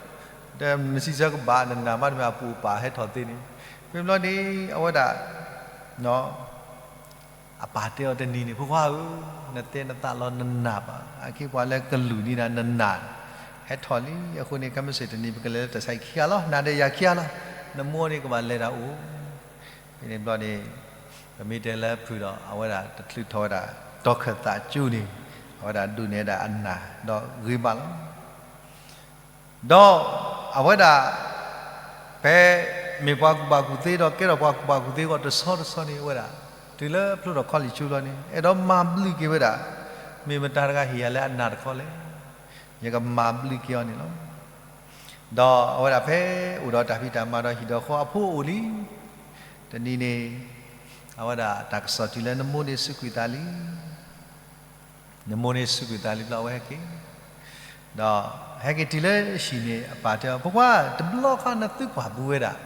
ဒီးမ့ၢ်စံးဆၢကဘၣ် နနၢ်မးတမ့ၢ်အပူၤအပာ်ဟဲထီၣ်သ့န့ၣ်, ဖဲဘျီန့ၣ် အဝဲဒၣ် အပၢ်တဲအီၤတနံၤန့ၣ် ဖိခွါဧၢ, နတဲနသးလီၤနနၢ်ဘၣ်, အခဲပှၤလၢကလုၢ်ဒံးနၤ နနၢ် ဟဲထီၣ်လံ, အဃိန့ၣ် ခဲမုၢ်ဆ့ၣ်တနံၤ ပကလဲၤလၢတၢ်ဆါဟံၣ်ခံဂၤလီၤ, နၤဒီးယၤခံဂၤလီၤ, နမိၢ်န့ၣ်ကဘၣ်လဲၤတၢ်အိၣ်, ဖဲန့ၣ်ဘျီန့ၣ် ပမ့ၢ်တဲလၢဖုၣ်ဒီး အဝဲဒၣ်တချုးထီၣ်ဝဲဒၣ် တီၤခၢၣ်သးကၠိန့ၣ် အဝဲဒၣ်ဒိးန့ၢ်ဝဲဒၣ်အနၢ် ဒီးဂ့ၤမးလီၤ. ဒီးအဝဲဒၣ် ဖဲမ့ၢ်ပှၤကူၣ်ဘၣ်ကူၣ်သ့ဒီး ကဲထီၣ်ပှၤကူၣ်ဘၣ်ကူၣ်သ့အဂီၢ်တဆီတဆီန့ၣ် အဝဲဒၣ် တုၤလၢဖျိထီၣ် college ဆူဘျီန့ၣ် အဲၣ်ဒိးမၤဘျုးက့ၤဝဲဒၣ် မ့ၢ်မတၤတဂၤဟ့ၣ်ယၤလၢအနၢ်တခီလဲၣ်, ယကမၤဘျုးက့ၤအီၤန့ၣ်လီၤ. ဒီးအဝဲဒၣ်ဖဲအိၣ်ဒီးတၢ်ဖံးတၢ်မၤဒီးဟံၣ်ဒီးဃီအဖိအိၣ်လံ, တနံၤန့ၣ် အဝဲဒၣ်တၢ်ကစီၣ်တုၤလၢနမိၢ်န့ၣ်စူးကွံာ်သးလံ နမိၢ်န့ၣ်စူးကွံာ်သးလံဘျီ အဝဲဟဲက့ၤ, ဒီးဟဲက့ၤတုၤလၢဟံၣ်န့ၣ် အပၢ်တဲအီၤ ဖိခွါ တဘျီခါနသုကွၢ်ပူၤဝဲဒၣ်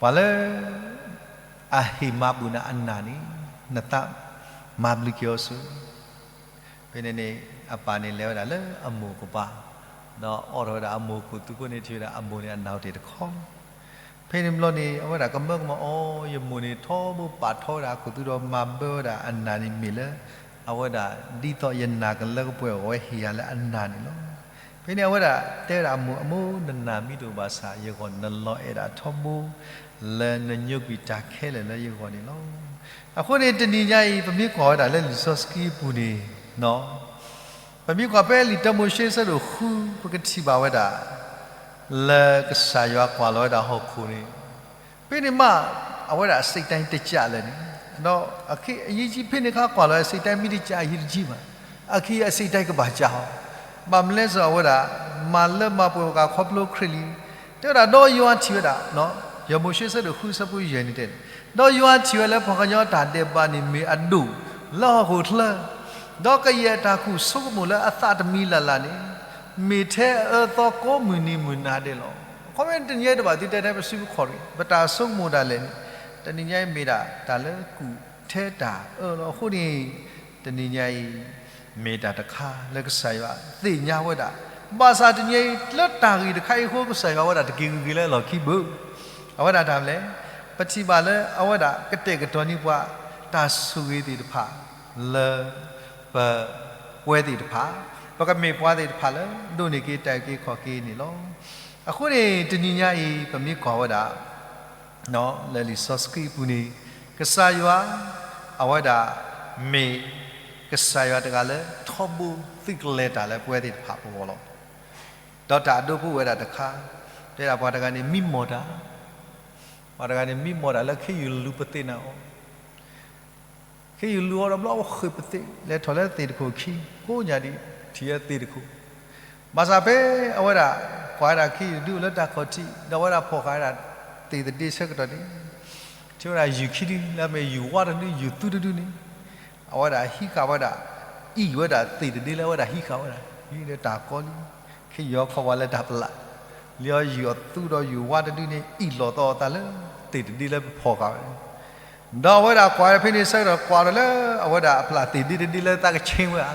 ပှၤလၢ အဟ့ၣ်မၤဘူၣ်နၤအနၢ်န့ၣ် နသးမၤဘျုးက့ၤအီၤစ့ၢ်. ဖဲန့ၣ်န့ၣ် အပၢ်န့ၣ်လဲၤဝဲဒၣ်လၢအမိၢ်ကပၤ, ဒီးအိးထီၣ်ဝဲဒၣ်အမိၢ်ခိၣ်သူအဃိန့ၣ် ထံၣ်ဝဲဒၣ်အမိၢ်န့ၣ်အနၢ်အိၣ်တ့ၢ်တခီ. ဖဲန့ၣ်ဘျီန့ၣ် အဝဲဒၣ်ကမၢကမၣ်အီၤ ယမိၢ်န့ၣ်ထီဘိပာ်ထီဝဲဒၣ်အခိၣ်သူဒီးမၤဘၢဝဲဒၣ်အနၢ်န့ၣ်မ့ၢ်လၢ အဝဲဒၣ်ဒ်သိးယနၢ်ကလၢကပှဲၤအဂီၢ်ဝဲဟ့ၣ်ယၤလၢအနၢ်န့ၣ်လီၤ. ဖဲန့ၣ်အဝဲဒၣ်တဲဝဲဒၣ်အမိၢ်, အမိၢ် နနၢ်မ့ၢ်တအိၣ်ဘၣ်ဆၣ် ယဂီၢ်နလီၤအဲၣ်ဒၣ်ထီဘိ လၢနညိကွံာ်တၢ်ခဲလၢာ်လၢယဂီၢ်န့ၣ်လီၤ. အဃိန့ၣ်တနံၤညါအံၤ ပမ့ၢ်ကွၢ်ဝဲဒၣ်လၢလံာ်စီဆှံအပူၤန့ၣ် ပမ့ၢ်ကွၢ်ဖဲလံာ်တၢမိၤၡ့ဆၢဒိၣ်ဃု ပကထံၣ်ဘၣ်ဝဲဒၣ် လၢကစၢ်ယွၤကွၢ်လီၤဝဲဒၣ်ဟီၣ်ခိၣ်န့ၣ် ဖဲန့ၣ်မး အဝဲဒၣ်အစိတ်အတိုင်းတကျလၢၤန့ၣ်, ဒီးအခဲအံၤဖဲန့ၣ်အခါ ကွၢ်လီၤအစိတ်အတိုင်း မ့ၢ်တကျအံၤတကျဘၣ်, အခဲအံၤအစိတ်အတိုင်းကဘၣ်ကျဟီ, ဘၣ်မနုၤလဲၣ် စီၤအဝဲဒၣ် မၤလၢမၤပှဲၤပှၤခီဖျိခရံာ်လံ. တဲဝဲဒၣ် ဒီးယွၤထံၣ်ဝဲဒၣ်, ယမိၤၡ့ဆၢဒိၣ်ဃုဆၢဖိယဲၢ်န့ၣ်တဲ, ဒီးယွၤထံၣ်ဝဲလၢပှၤကညီတၢ်ဒဲးဘးန့ၣ်မ့ၢ်အဒိၣ်လၢဟီၣ်ခိၣ်ချၢ, ဒီးကယဲၢ်တၢ်ကူၣ်ဆိကမိၣ်လၢအသးတမံၤလၢ်လၢ်န့ၣ် မ့ၢ်ထဲအအၢသီကိးမုၢ်နံၤမုၢ်နၤဒဲးလီၤ. ခီဖျိတနံၤညါအံၤတဘၣ်သုတဲထဲပစုပခီၣ်တဂ့ၤ, ပတၢ်ဆိကမိၣ်ဒၣ်လဲာ်န့ၣ် တနံၤညါအံၤမ့ၢ်ဒၣ်တၢ်လၢကူၣ်ထဲတၢ်အၢလီၤ. အဃိန့ၣ် တနံၤညါအံၤ မ့ၢ်တၢ်တခါလၢကစၢ်ယွၤသ့ၣ်ညါဝဲဒၣ်, ဘၣ်ဆၣ်တနံၤညါအံၤ လၢတၢ်ဂ့ၢ်တခါအံၤအဃိ ကစၢ်ယွၤဝဲဒၣ်တက့ၤဂ့ၤဂ့ၤလၢအလီၢ်ခံဘၣ်. အဝဲဒၣ်တၢ်မနုၤလဲၣ်, ပထံၣ်ဘၣ်လၢအဝဲဒၣ်ကတဲာ်ကတီၤန့ၢ်ပှၤ တၢ်ဆိၣ်ဂ့ၤသ့ၣ်တဖၣ်လၢ ပ ပဝဲသ့ၣ်တဖၣ်, ပကမ့ၢ်ပှၤသ့ၣ်တဖၣ်လၢ ဒိးန့ၢ်က့ၤတၢ်အုၣ်က့ၤခီၣ်က့ၤန့ၣ်လီၤ. အဃိန့ၣ် တနံၤညါအံၤ ပမ့ၢ်ကွၢ်ဝဲဒၣ် လၢလံာ်စီဆှံအပူၤန့ၣ် ကစၢ်ယွၤ အဝဲဒၣ် မ့ၢ် ကစၢ်ယွၤတဂၤလၢ ထီဘိသုးကလဲၤတၢ်လၢပဝဲသ့ၣ်တဖၣ်အဂီၢ်လီၤ. ဒီးတၢ်အဒိဖိဝဲဒၣ်တခါ, တဲဒၣ်ပှၤတဂၤန့ၣ်မံမီၢ်တၢ်, ပှၤတဂၤန့ၣ်မံမီၢ်တၢ်လၢခ့ယုၢ်လူၤပသ့ၣ်နၤအီၤ ခ့ယုၢ်လူၤအီၤဒီးဘျီအဝဲဃ့ၢ်ပသ့ၣ် လဲၤထီၣ်လၢသ့ၣ်တခိၣ်ခံ ကိးညါဒံး ထံၣ်ဝဲသ့ၣ်တခိၣ်, ဘၣ်ဆၣ်ဖဲအဝဲဒၣ် ကွၢ်ဝဲဒၣ်ခ့ယုၢ်ဒုအိၣ်လၢတၢ်ခီၣ်ထံး ဒီးအဝဲဒၣ်ဖီၣ်ဃာ်ဝဲဒၣ် သ့ၣ်သဒ့ဆၢကတီၢ်န့ၣ် ထံၣ်ဝဲဒၣ်ယုၢ်ခံဒု လၢအမ့ၢ်ယုၢ်ဝါတဒု ယုၢ်သူတဒုန့ၣ် အဝဲဒၣ်ဟံးဃာ်ဝဲဒၣ် အံၣ်ဝဲဒၣ်သ့ၣ်တဒ့လၢအဝဲဒၣ်ဟံးဃာ်ဝဲဒၣ် လၢတၢ်ကီလံ, ခ့ယုၢ်ခီၣ်ဝဲလၢတၢ်ပလၢ်, လၢယုၢ်အသူဒီးယုၢ်ဝါတဒုန့ၣ် အံၣ်လိာ်သီအသးလၢ သ့ၣ်တဒ့လၢပဖီၣ်ဃာ်ဝဲန့ၣ်, ဒီးအဝဲဒၣ်ကွၢ်ဖဲန့ၣ်ဆၢကတီၢ် ကွၢ်ဒီးလၢအဝဲဒၣ်အပျၢ်သ့ၣ်ဒ့တဒ့လၢသးကဆ့ဝဲဧါ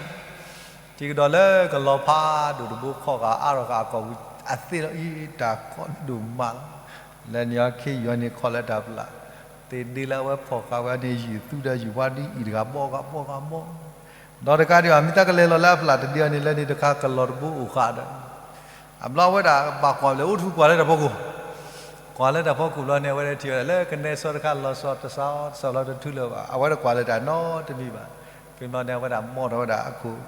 ထံၣ်ကဒီးလၢကလီၤဖးဒိၣ်တဘိခီၣ်ဃာ်အါထီၣ်ဃာ်အကီၢ်ပူၤ အသ့လီၤအံၤ တၢ်ကီဒိၣ်မးလီၤ. လၢန့ၣ်အီၤခ့ယုၢ်န့ၣ်ခီၣ်လၢတၢ်ပလၢ်, သ့ၣ်ဒ့လၢအဝဲဖီၣ်ဃာ်ဝဲန့ၣ် ယုၢ်သူဒီးယုၢ်ဝါဒုအံၣ်တဂၤဘီဂၤဘီဂၤဘီ, ဒီးတကးဒံးဘၣ် မ့ၢ်သးကလဲၤလီၤလၢအပျၢ်တဒ့အီၤန့ၣ် လၢန့ၣ်တခါကလီၤတဘိအိၣ်ဃာ်ဒီး အဘျီအဝဲဒၣ်ဘၣ်ကွၢ်လဲၣ် အိၣ်ထူကွၢ်လၢတၢ်ဖီခိၣ်, ကွၢ်လၢတၢ်ဖီခိၣ်ဘျီန့ၣ် အဝဲဒၣ်ထံၣ်ဝဲဒၣ်လၢကနဲစီတခါလီၤဆီတစးအီၤ တစးလီၤတထူလၢၤဘၣ် အဝဲဒၣ်ကွၢ်လၢတၢ်နီတမံၤဘၣ်. ဖဲဘျီန့ၣ် အဝဲဒၣ်မီၢ်ထီၣ်ဝဲဒၣ်အခိၣ်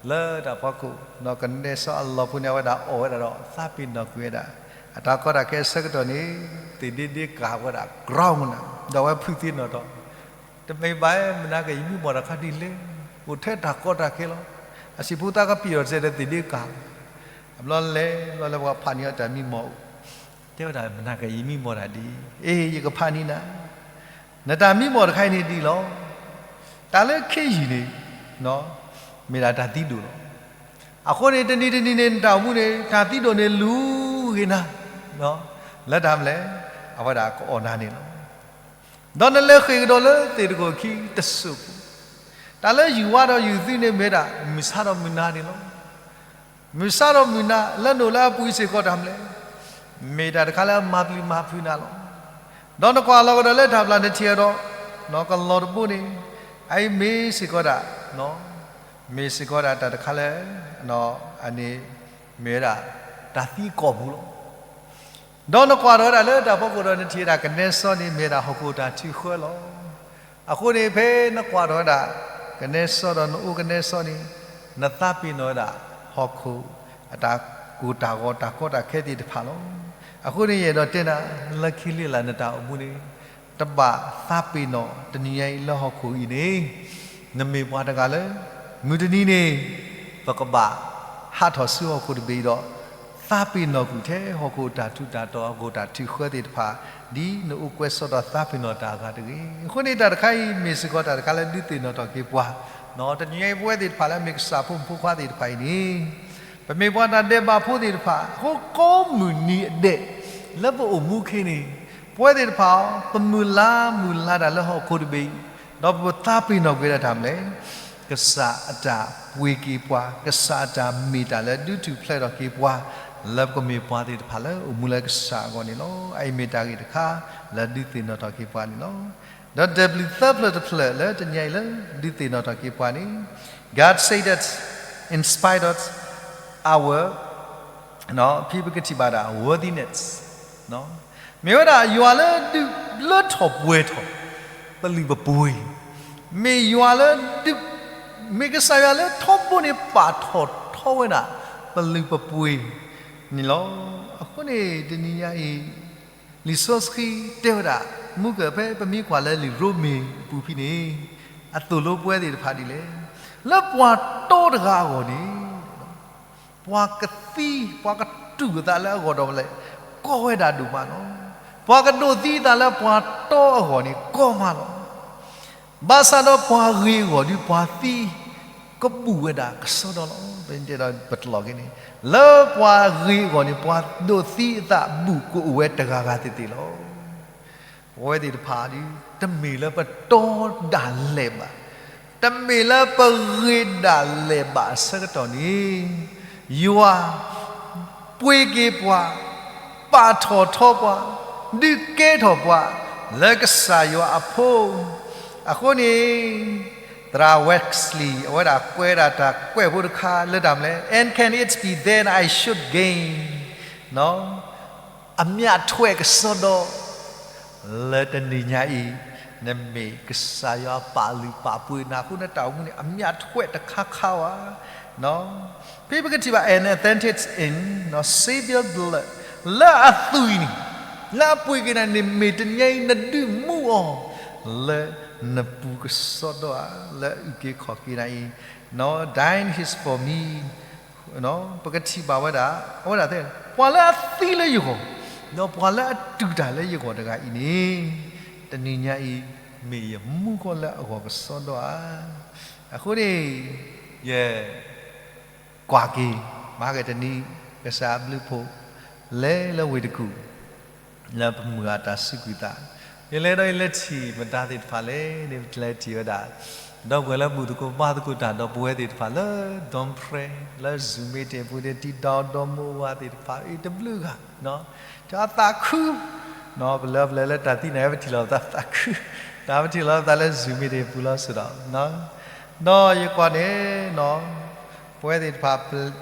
လၢတၢ်ဖီခိၣ်, ဒီးကနဲစီအလီၢ်ဖိန့ၣ် အဝဲဒၣ်အီၣ်ဝဲဒၣ်ဒီး သးပ့ၤနီၣ်ကွံာ်ဝဲဒၣ် အတၢ်ကီတၢ်ခဲအဆၢကတီၢ်န့ၣ် သ့ၣ်ဒ့ဒ့ကၤဝဲဒၣ် ground နၤ ဒီးအဝဲဖုးသ့ၣ်နီၣ်ထီၣ် တမ့ၢ်ဘၣ် မနၤကယမံမီၢ်တၢ်ခါဒ်လဲၣ်, အိၣ်ထဲတၢ်ကီတၢ်ခဲလီၤ. အဆံးဖိသးကပံာ်အီၤတစဲးဒီးသ့ၣ်ဒ့ကၤ, အဘျီလဲၤ ဘျီလဲၤပှၤဖးန့ၢ်အီၤတၢ်မံမီၢ်အိၣ်, တဲဝဲဒၣ် မနၤကယမံမီၢ်တၢ်ဒ်အံၤ, အ့ ယကဖးန့ၢ်နၤ, နတၢ်မံမီၢ်တခါအံၤန့ၣ်ဒ်အံၤလီၤ. တၢ်လၢခ့ယုၢ်န့ၣ် မ့ၢ်ဒၣ်တၢ်သံဒိၣ်လီၤ. အဃိန့ၣ် တနံၤတနံၤန့ၣ် နတၢ်အိၣ်မူန့ၣ် တၢ်သံဒိၣ်န့ၣ် လူၤဂ့ၤနၤ, လၢတၢ်မနုၤလဲၣ်, အဝဲဒၣ်ကအီၣ်နၤန့ၣ်လီၤ. ဒီးနလဲၤဃ့ၢ်ကဒီးလၢသ့ၣ်တခိၣ်ခံတစိၢ်ဖိ, တၢ်လၢယုၢ်ဝါဒီးယုၢ်သူန့ၣ်မ့ၢ်ဒၣ် မုၢ်ဆါဒီးမုၢ်နၤန့ၣ်လီၤ. မုၢ်ဆါဒီးမုၢ်နၤ လၢနအိၣ်လၢအပူၤအံၤစ့ၢ်ကီးတၢ်မနုၤလဲၣ်, မ့ၢ်တၢ်တခါလၢအမၤပျံၤမၤဖုးနၤလီၤ. ဒီးနကွၢ်လီၤကဒီးလၢတၢ်ပျၢ်နထံၣ်ဒီး ကလီၤတဘိန့ၣ် အအံၤမ့ၢ်စ့ၢ်ကီးဒၣ် မ့ၢ်စ့ၢ်ကီးဒၣ်တၢ်တခါလၢ အန့ၣ် မ့ၢ်ဝဲဒၣ် တၢ်သံကီၢ်ပူၤလီၤ. ဒီးနကွၢ်ထီၣ်ဝဲဒၣ်လၢတၢ်ဖီခိၣ်ဒီးနထံၣ်ဝဲဒၣ်ကနဲစီန့ၣ် မ့ၢ်ဝဲဒၣ်ဟီၣ်ခိၣ်တၢ်ထုးဃၢလီၤ. အဃိန့ၣ် ဖဲနကွၢ်ထီၣ်ဝဲဒၣ် ကနဲစီဒီးနအိၣ်ကနဲစီန့ၣ် နသးပ့ၤနီၣ်ဝဲဒၣ် ဟီၣ်ခိၣ်အတၢ်ကိၢ်တၢ်ဂီၤတၢ်ကီတၢ်ခဲသ့ၣ်တဖၣ်လီၤ. အဃိန့ၣ် ယအဲၣ်ဒိးတဲနၤ လၢခံလၢ်လၢ်နတၢ်အိၣ်မူန့ၣ် တဘၣ်သးပ့ၤနီၣ်တနံၤညါအံၤလၢဟီၣ်ခိၣ်အံၤန့ၣ် နမ့ၢ်ပှၤတဂၤလၢ မုၢ်တနံၤန့ၣ် ပကဘၣ်ဟးထီၣ်ဆူဟီၣ်ခိၣ်တဘ့ၣ်အံၤဒီး သးပ့ၤနီၣ်ကွံာ်ထဲဟီၣ်ခိၣ်တၢ်ထူးတၢ်တီၤ ဟီၣ်ခိၣ်တၢ်ထုးဃၢသ့ၣ်တဖၣ် ဒ်နအိၣ်ကွဲးစီဒီးသးပ့ၤနီၣ်တၢ်အဂၤတဂ့ၤ. အဃိန့ၣ် တၢ်တခါအံၤ မ့ၢ်စ့ၢ်ကီးတၢ်တခါလၢဒုးသ့ၣ်နီၣ်ထီၣ်က့ၤပှၤ တနံၤညါအံၤပဝဲသ့ၣ်တဖၣ်လၢအမ့ၢ်ကစၢ်ဖိမုၣ်ဖိခွါသ့ၣ်တဖၣ်အံၤန့ၣ် ပမ့ၢ်ပှၤတၢ်ဒဲးဘးဖိသ့ၣ်တဖၣ် အဃိကိးမုၢ်နံၤအဒဲး လၢပအိၣ်မူခဲအံၤန့ၣ် ပဝဲသ့ၣ်တဖၣ်အံၤ ပမုၢ်လါမုၢ်လါတၢ်လၢဟီၣ်ခိၣ်တဘ့ၣ်အံၤ, ဒီးပသးပ့ၤနီၣ်ကွံာ်ဒၣ်တၢ်မနုၤလဲၣ်, ကစၢ်အတၢ်ပှ့ၤက့ၤပှၤ, ကစၢ်အတၢ်မ့ၢ်တၢ်လၢဒုးထူၣ်ဖျဲးထီၣ်က့ၤပှၤ, လၢပကမ့ၢ်ပှၤသ့ၣ်တဖၣ်လၢအိၣ်မူလၢကစၢ်အဂီၢ်န့ၣ်လီၤ. အအံၤမ့ၢ်တၢ်ဂ့ၢ်တခါ လၢဒုးသ့ၣ်နီၣ်ထီၣ်က့ၤပှၤန့ၣ်လီၤ. ဒီးတၢ်ဘျုးသၢဖျၢၣ်တဖျၢၣ်လၢတနံၤအံၤလၢဒုးသ့ၣ်နီၣ်ထီၣ်က့ၤပှၤန့ၣ်, God said that in spite of our ဖဲပကထံၣ်ဘၣ်ဒၣ် worthiness, မ့ၢ်ဝဲဒၣ်ယွၤလၢဒုးလၢထီၣ်ပှဲၤထီၣ် ပလုၢ်ပပှ့ၤ, မ့ၢ်ယွၤလၢဒုး, မ့ၢ်ကစၢ်ယွၤလၢထီဘိန့ၣ်ပာ်ထီၣ်ထီဝဲဒၣ် ပလုၢ်ပပှ့ၤန့ၣ်လီၤ. အဃိန့ၣ် တနံၤညါအံၤ လံာ်စီဆှံတဲဝဲဒၣ် မူကၢၢ်ဖဲပမ့ၢ်ကွၢ်လၢလံာ်ရိမ့ၤအပူၤဖဲန့ၣ် အသိၣ်လိပဝဲသ့ၣ်တဖၣ်ဒ်လဲၣ်, လၢပှၤတီတဂၤအဂီၢ်န့ၣ် ပှၤကသံ ပှၤကတူၢ်အသးလၢအဂီၢ်ဒီးလဲၣ် ကီဝဲဒၣ်ဒိၣ်မးလီၤ. ပှၤကဒိးသံအသးလၢပှၤတီအဂီၢ်န့ၣ် ကီမးလီၤ. ဘၣ်ဆၣ်ဒီးပှၤဂ့ၤအဂီၢ်ဒီးပှၤသံ ကဘူၣ်ဝဲဒၣ်ကစီဒီလီၤ. ပတဲဒီးပတလီၢ်က့ၤန့ၣ် လၢပှၤဂ့ၤအဂီၢ်န့ၣ် ပှၤဒိးသံအသးဘူၣ်ကအိၣ်ဝဲတဂၤဂၤသ့ၣ်သ့ၣ်လီၤ. ပဝဲသ့ၣ်တဖၣ်ဒီး တမ့ၢ်လၢပတီဒၣ်လဲာ်ဘၣ်, တမ့ၢ်လၢပဂ့ၤဒၣ်လဲာ်ဘၣ်အဆၢကတီၢ်န့ၣ် ယွၤပှ့ၤက့ၤပှၤ, ပာ်ထီၣ်ထီပှၤ, ဒုးကဲထီၣ်ပှၤ လၢကစၢ်ယွၤအဖိ. အဃိန့ၣ် သရၣ် Wesley အဝဲဒၣ်ကွဲးဒၣ်တၢ်ကွဲးဖိတခါလၢတၢ်မနုၤလဲၣ်, And can it be then I should gain အမျးထွဲကစီဒီ လၢတနံၤညါအံၤ နမ့ၢ်ကစၢ်ယွၤပာ်လုၢ်ပာ်ပှ့ၤနၤအဃိ နတၢ်အိၣ်မူန့ၣ် အမျးထွဲတခါခါဧါ. ဖဲပကထံၣ်ဘၣ် and authentic in Savior blood လၢအသွံၣ်န့ၣ် လၢအပှ့ၤက့ၤနၤန့ၣ် မ့ၢ်တနံၤညါအံၤ နဒုးမူအီၤ လၢနပူၤကစီဒီဧါ, လၢအအုၣ်က့ၤခီၣ်က့ၤနၤအံၤ dying is for me ပကထံၣ်ဘၣ်ဝဲဒၣ် အဝဲဒၣ်တဲ ပှၤလၢအသံလၢယဂီၢ် ဒီးပှၤလၢအတူၢ်တၢ်လၢယဂီၢ်တဂၤအံၤန့ၣ် တနံၤညါအံၤ မ့ၢ်ယမူကီၢ်လၢအဂီၢ်ကစီဒီဧါ. အဃိန့ၣ် ယကွၢ်က့ၤ မဟါကတနံၤ ကစၢ်အဘျုးဖှိၣ် လဲၤလၢဝ့ၢ်တကူၣ် လၢပမုၢ်အတၢ်စူးကွံာ်သး, ယလဲၤဒီးယလဲၤထံၣ်မတၤသ့ၣ်တဖၣ်လဲၣ်န့ၣ် ပလဲၤထံၣ်ဝဲဒၣ် ဒီပုၢ်ဝဲၢ်လၢဘူၣ်သကိးဘါသကိးတၢ် ဒီပုၢ်ဝဲၢ်သ့ၣ်တဖၣ်လၢ Dawnpray လၢ Zoom meeting အပူၤန့ၣ် တံၤဒီးဒီမါဝၤသ့ၣ်တဖၣ် အံၤတဘျုးဂၤ တၢ်သးခု ပလဲၤပလဲၤလၢတၢ်သံန့ၣ် ပထံၣ်လီၤပသးသးခု, တၢ်ပထံၣ်လီၤပသးလၢ Zoom meeting အပူၤလီၤစ့ၢ်ဒီး ဒီးယကွၢ်န့ၣ် ပဝဲသ့ၣ်တဖၣ်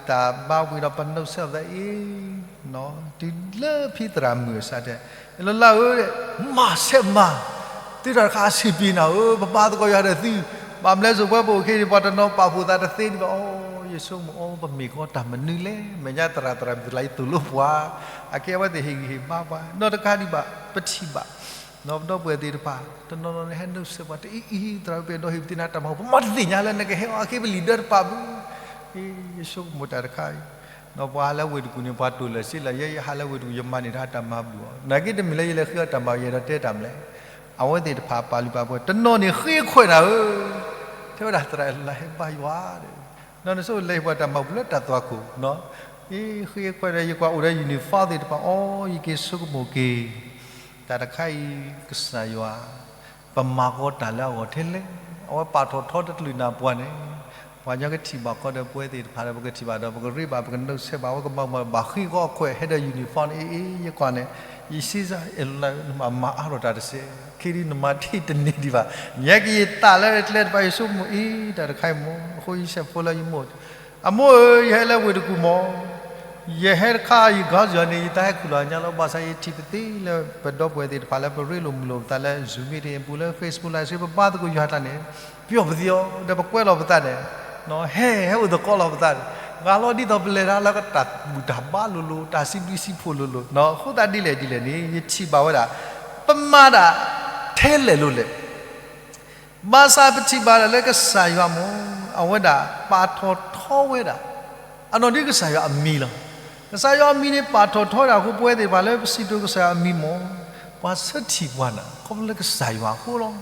တၢ်ဘါဝံၤဒီးပနီၣ်ဆဲးအသးအံၤ တုၤလၢဖံသရၣ်မုၣ်အစးတဲ, လၢလၢဧၢ, မၤဆဲးမၤ, သုတၢ်တခါအဆံးပံၤနၤဧၢ, ပဘါသကိးယွၤဒီးသု, ဘၣ်မနုၤလဲၣ် စိၤပှဲၤပိာ်အခံန့ၣ် ပှၤတနီၤပာ်ဖှိၣ်သးတသ့ဒံးဘၣ်, အိ ယဆိကမိၣ်အိ ပမ့ၢ်ကီတၢ်မနုၤလဲၣ်, မဲာ်ညါသရၣ်သရၣ်မုၣ်တလါအံၤသိၣ်လိပှၤ, အကဲအဝဲသ့ၣ်ဟ့ၣ်ဂံၢ်ဟ့ၣ်ဘါပှၤ, နီတခါဒံးဘၣ် ပထံၣ်ဘၣ် ဒီးပဒီပုၢ်ဝဲၢ်သ့ၣ်တဖၣ် တနီၤနီၤန့ၣ် ဟဲနီၣ်ဆဲးပှၤတအံၤအံၤ သရၣ်ပအဲၣ်ဒိးဟ့ၣ်ပသ့ၣ်နၤတၢ်မၤ ပမၤတသ့ၣ်ညါလၢနကဟဲအီၤအခ့ပလံာ်ဒၢတပာ်ဘၣ်, အ့ ယဆိကမိၣ်တၢ်တခါအံၤ, ဒီးပှၤဟးလၢဝ့ၢ်တကူၣ်န့ၣ် ပှၤတိၢ်လၢာ်စ့လၢာ် ယဲယဟးလၢဝ့ၢ်တကူၣ် ယမၤန့ၢ်တၢ်တၢ်မၤဘျုးအီၤ, နာ်က့တမ့ၢ်လၢယလဲၤဃ့အီၤတၢ်မၤ ယအဲၣ်ဒိးတဲတၢ်မနုၤလဲၣ်, အဝဲသ့ၣ်တဖၣ်ပာ်လုၢ်ပာ်ပှ့ၤ တနီၤန့ၣ်ဃ့ခွဲးနၤဧၢ, တဲဝဲဒၣ်သရၣ်လၢဟဲဘါယွၤဒီး ဒီးနဆိလဲၤဟ့ၣ်ပှၤတၢ်မၤပူၤလၢတၢ်သွၣ်ခိၣ်, အ့ ဃ့ခွဲးဒီး ယကွၢ်အိၣ်ဒီး uniform သ့ၣ်တဖၣ် အိ ယက့ၤဆိကမိၣ်က့ၤ တၢ်တခါအံၤ ကစၢ်ယွၤ ပမၤကီတၢ်လၢအဂီၢ်ထဲလဲၣ်, အဝဲပာ်ထီၣ်ထီတကလုာ်နၤပှၤန့ၣ်, ပှၤကညီကထံၣ်ဘၣ်ခီဒီး ပဝဲသ့ၣ်တဖၣ်ဒီး ပကထံၣ်ဘၣ်ဒီး ပကရ့ဘၣ် ပကနီၣ်ဆဲးဘၣ် အဝဲကမၤမၤဘၣ်ဃ့ကီအခွဲး ဟဲဒီး uniform န့ၣ် အ့ အ့ ယကွၢ်န့ၣ် ယစံးစၢ် အဲၣ်လၢနမၤအါထီၣ်တၢ်တစဲး, ခ့ဒုနမၤထံၣ်တန့ၢ်ဒံးဘၣ်, ညါက့ၤယသးလၢကျဲတဖၣ် ယဆိကမိၣ်အ့ တၢ်တခါအံၤမ့ၢ် အဃိယဆဲးဖိလၢယမိၢ် အမိၢ်ဧၢ, ယဟဲလၢဝ့ၢ်တကူၣ်မ့ၢ်, ယဟဲတခါအံၤ ခီစယီၤန့ၣ် ယတၢ်ဟဲခူၣ်လီၤညါလီၤ, ဘၣ်ဆၣ်ယထံၣ်ပသ့လၢပဒီပုၢ်ဝဲၢ်သ့ၣ်တဖၣ်လၢပရ့လိာ်မုာ်လိာ်ပသးလၢ Zoom meeting အပူၤလၢ Facebook Live Stream ပဘါသကိးယွၤတၢ်န့ၣ် ပျီၣ်ပသံအီၤ ဒီးပကွဲလီၤပသးန့ၣ်, ဟဲ ဟဲအိၣ်သကိးလီၤပသးန့ၣ်, ဂၤလီၤဒ်သိးပလဲၤတၢ်လၢတၢ်ဘူၣ်တၢ်ဘါလိၤလိၤ တၢ်စံးဘျုးစံးဖှိၣ်လိၤလိၤ, အဃိသတးဒ်လဲၣ်ဒ်လဲၣ်န့ၣ် ယထံၣ်ဘၣ်ဝဲဒၣ် ပမၤတၢ်ထဲလဲၣ်လိၤလဲၣ် ဘၣ်ဆၣ်ပထံၣ်ဘၣ်ဒၣ်လၢကစၢ်ယွၤမ့ၢ် အဝဲဒၣ်ပာ်ထီၣ်ထီဝဲဒၣ် အနီၢ်ဒ်ကစၢ်ယွၤအမံၤလီၤ. ကစၢ်ယွၤအမံၤန့ၣ် ပာ်ထီၣ်ထီဝဲဒၣ်အဃိ ပဝဲသ့ၣ်တဖၣ်လၢပစံးကတိၤကစၢ်ယွၤအမံၤမ့ၢ် ပှၤဆၢထံၣ်ပှၤန့ၣ် ခီဖျိလၢကစၢ်ယွၤအဃိလီၤ.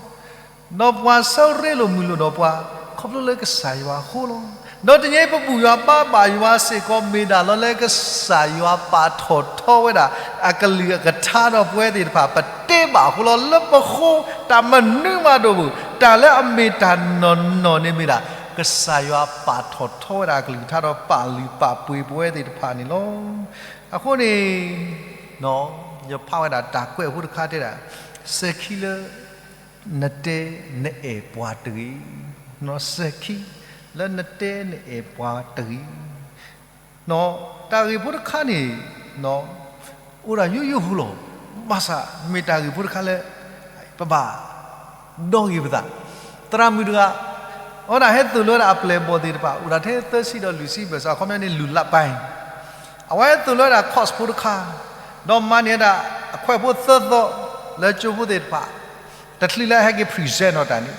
ဒီးပှၤဆၢရ့လိာ်မုာ်လိာ်ဒီးပှၤ ခီဖျိလၢကစၢ်ယွၤအဃိလီၤ. ဒီးတနံၤအံၤပဘူၣ်ယွၤဘါဘၣ်ယွၤစ့ၢ်ကီး မ့ၢ်ဒၣ်လီၤလၢကစၢ်ယွၤပာ်ထီၣ်ထီဝဲဒၣ် အကလုၢ်အကထါဒီးပဝဲသ့ၣ်တဖၣ် ပတဲဘၣ်အဃိလီၤ. လၢပဃိတၢ်မနုၤမးတအိၣ်ဘၣ်, တၢ်လၢအမ့ၢ်တၢ်နီၢ်နီၢ်န့ၣ်မ့ၢ်ဒၣ် ကစၢ်ယွၤပာ်ထီၣ်ထီဝဲဒၣ်အကလုၢ်ကထါဒီးပာ်လုၢ်ပာ်ပှ့ၤပဝဲသ့ၣ်တဖၣ်န့ၣ်လီၤ. အဃိန့ၣ် ယဖးဝဲဒၣ်တၢ်ကွဲးဖိတခါတဲဒၣ် စဲၤခံလၢ နတဲနအဲၣ်ပှၤတဂ့ၤ. စဲၤခံ လၢနတဲနအဲၣ်ပှၤတဂ့ၤ. တၢ်ဂ့ၢ်ဖိတခါန့ၣ် အိၣ်ဒၣ်ယိယိဖိလီၤ. ဘၣ်ဆၣ်မ့ၢ်တၢ်ဂ့ၢ်ဖိတခါလၢ ပဘၣ် ဒီဂ့ၤပသး, သရၣ်မုၣ်တဂၤ အဝဲဒၣ်ဟဲသိၣ်လိဝဲဒၣ်အပျဲၢ်အဘီၣ်သ့ၣ်တဖၣ် အိၣ်ဒၣ်ထဲသၢဆံဒီးလွံၢ်ဆံဘၣ်ဆၣ် အခီပညီန့ၣ် လူၤလၢပၢ် အဝဲဟဲသိၣ်လိဝဲဒၣ် course ဖိတခါ, ဒီးမၤန့ၢ်ဝဲဒၣ်အခွဲးဖိသၢသီ လၢကၠိဖိသ့ၣ်တဖၣ်, တချုးလၢအဟဲက့ၤ present အီၤတၢ်န့ၣ်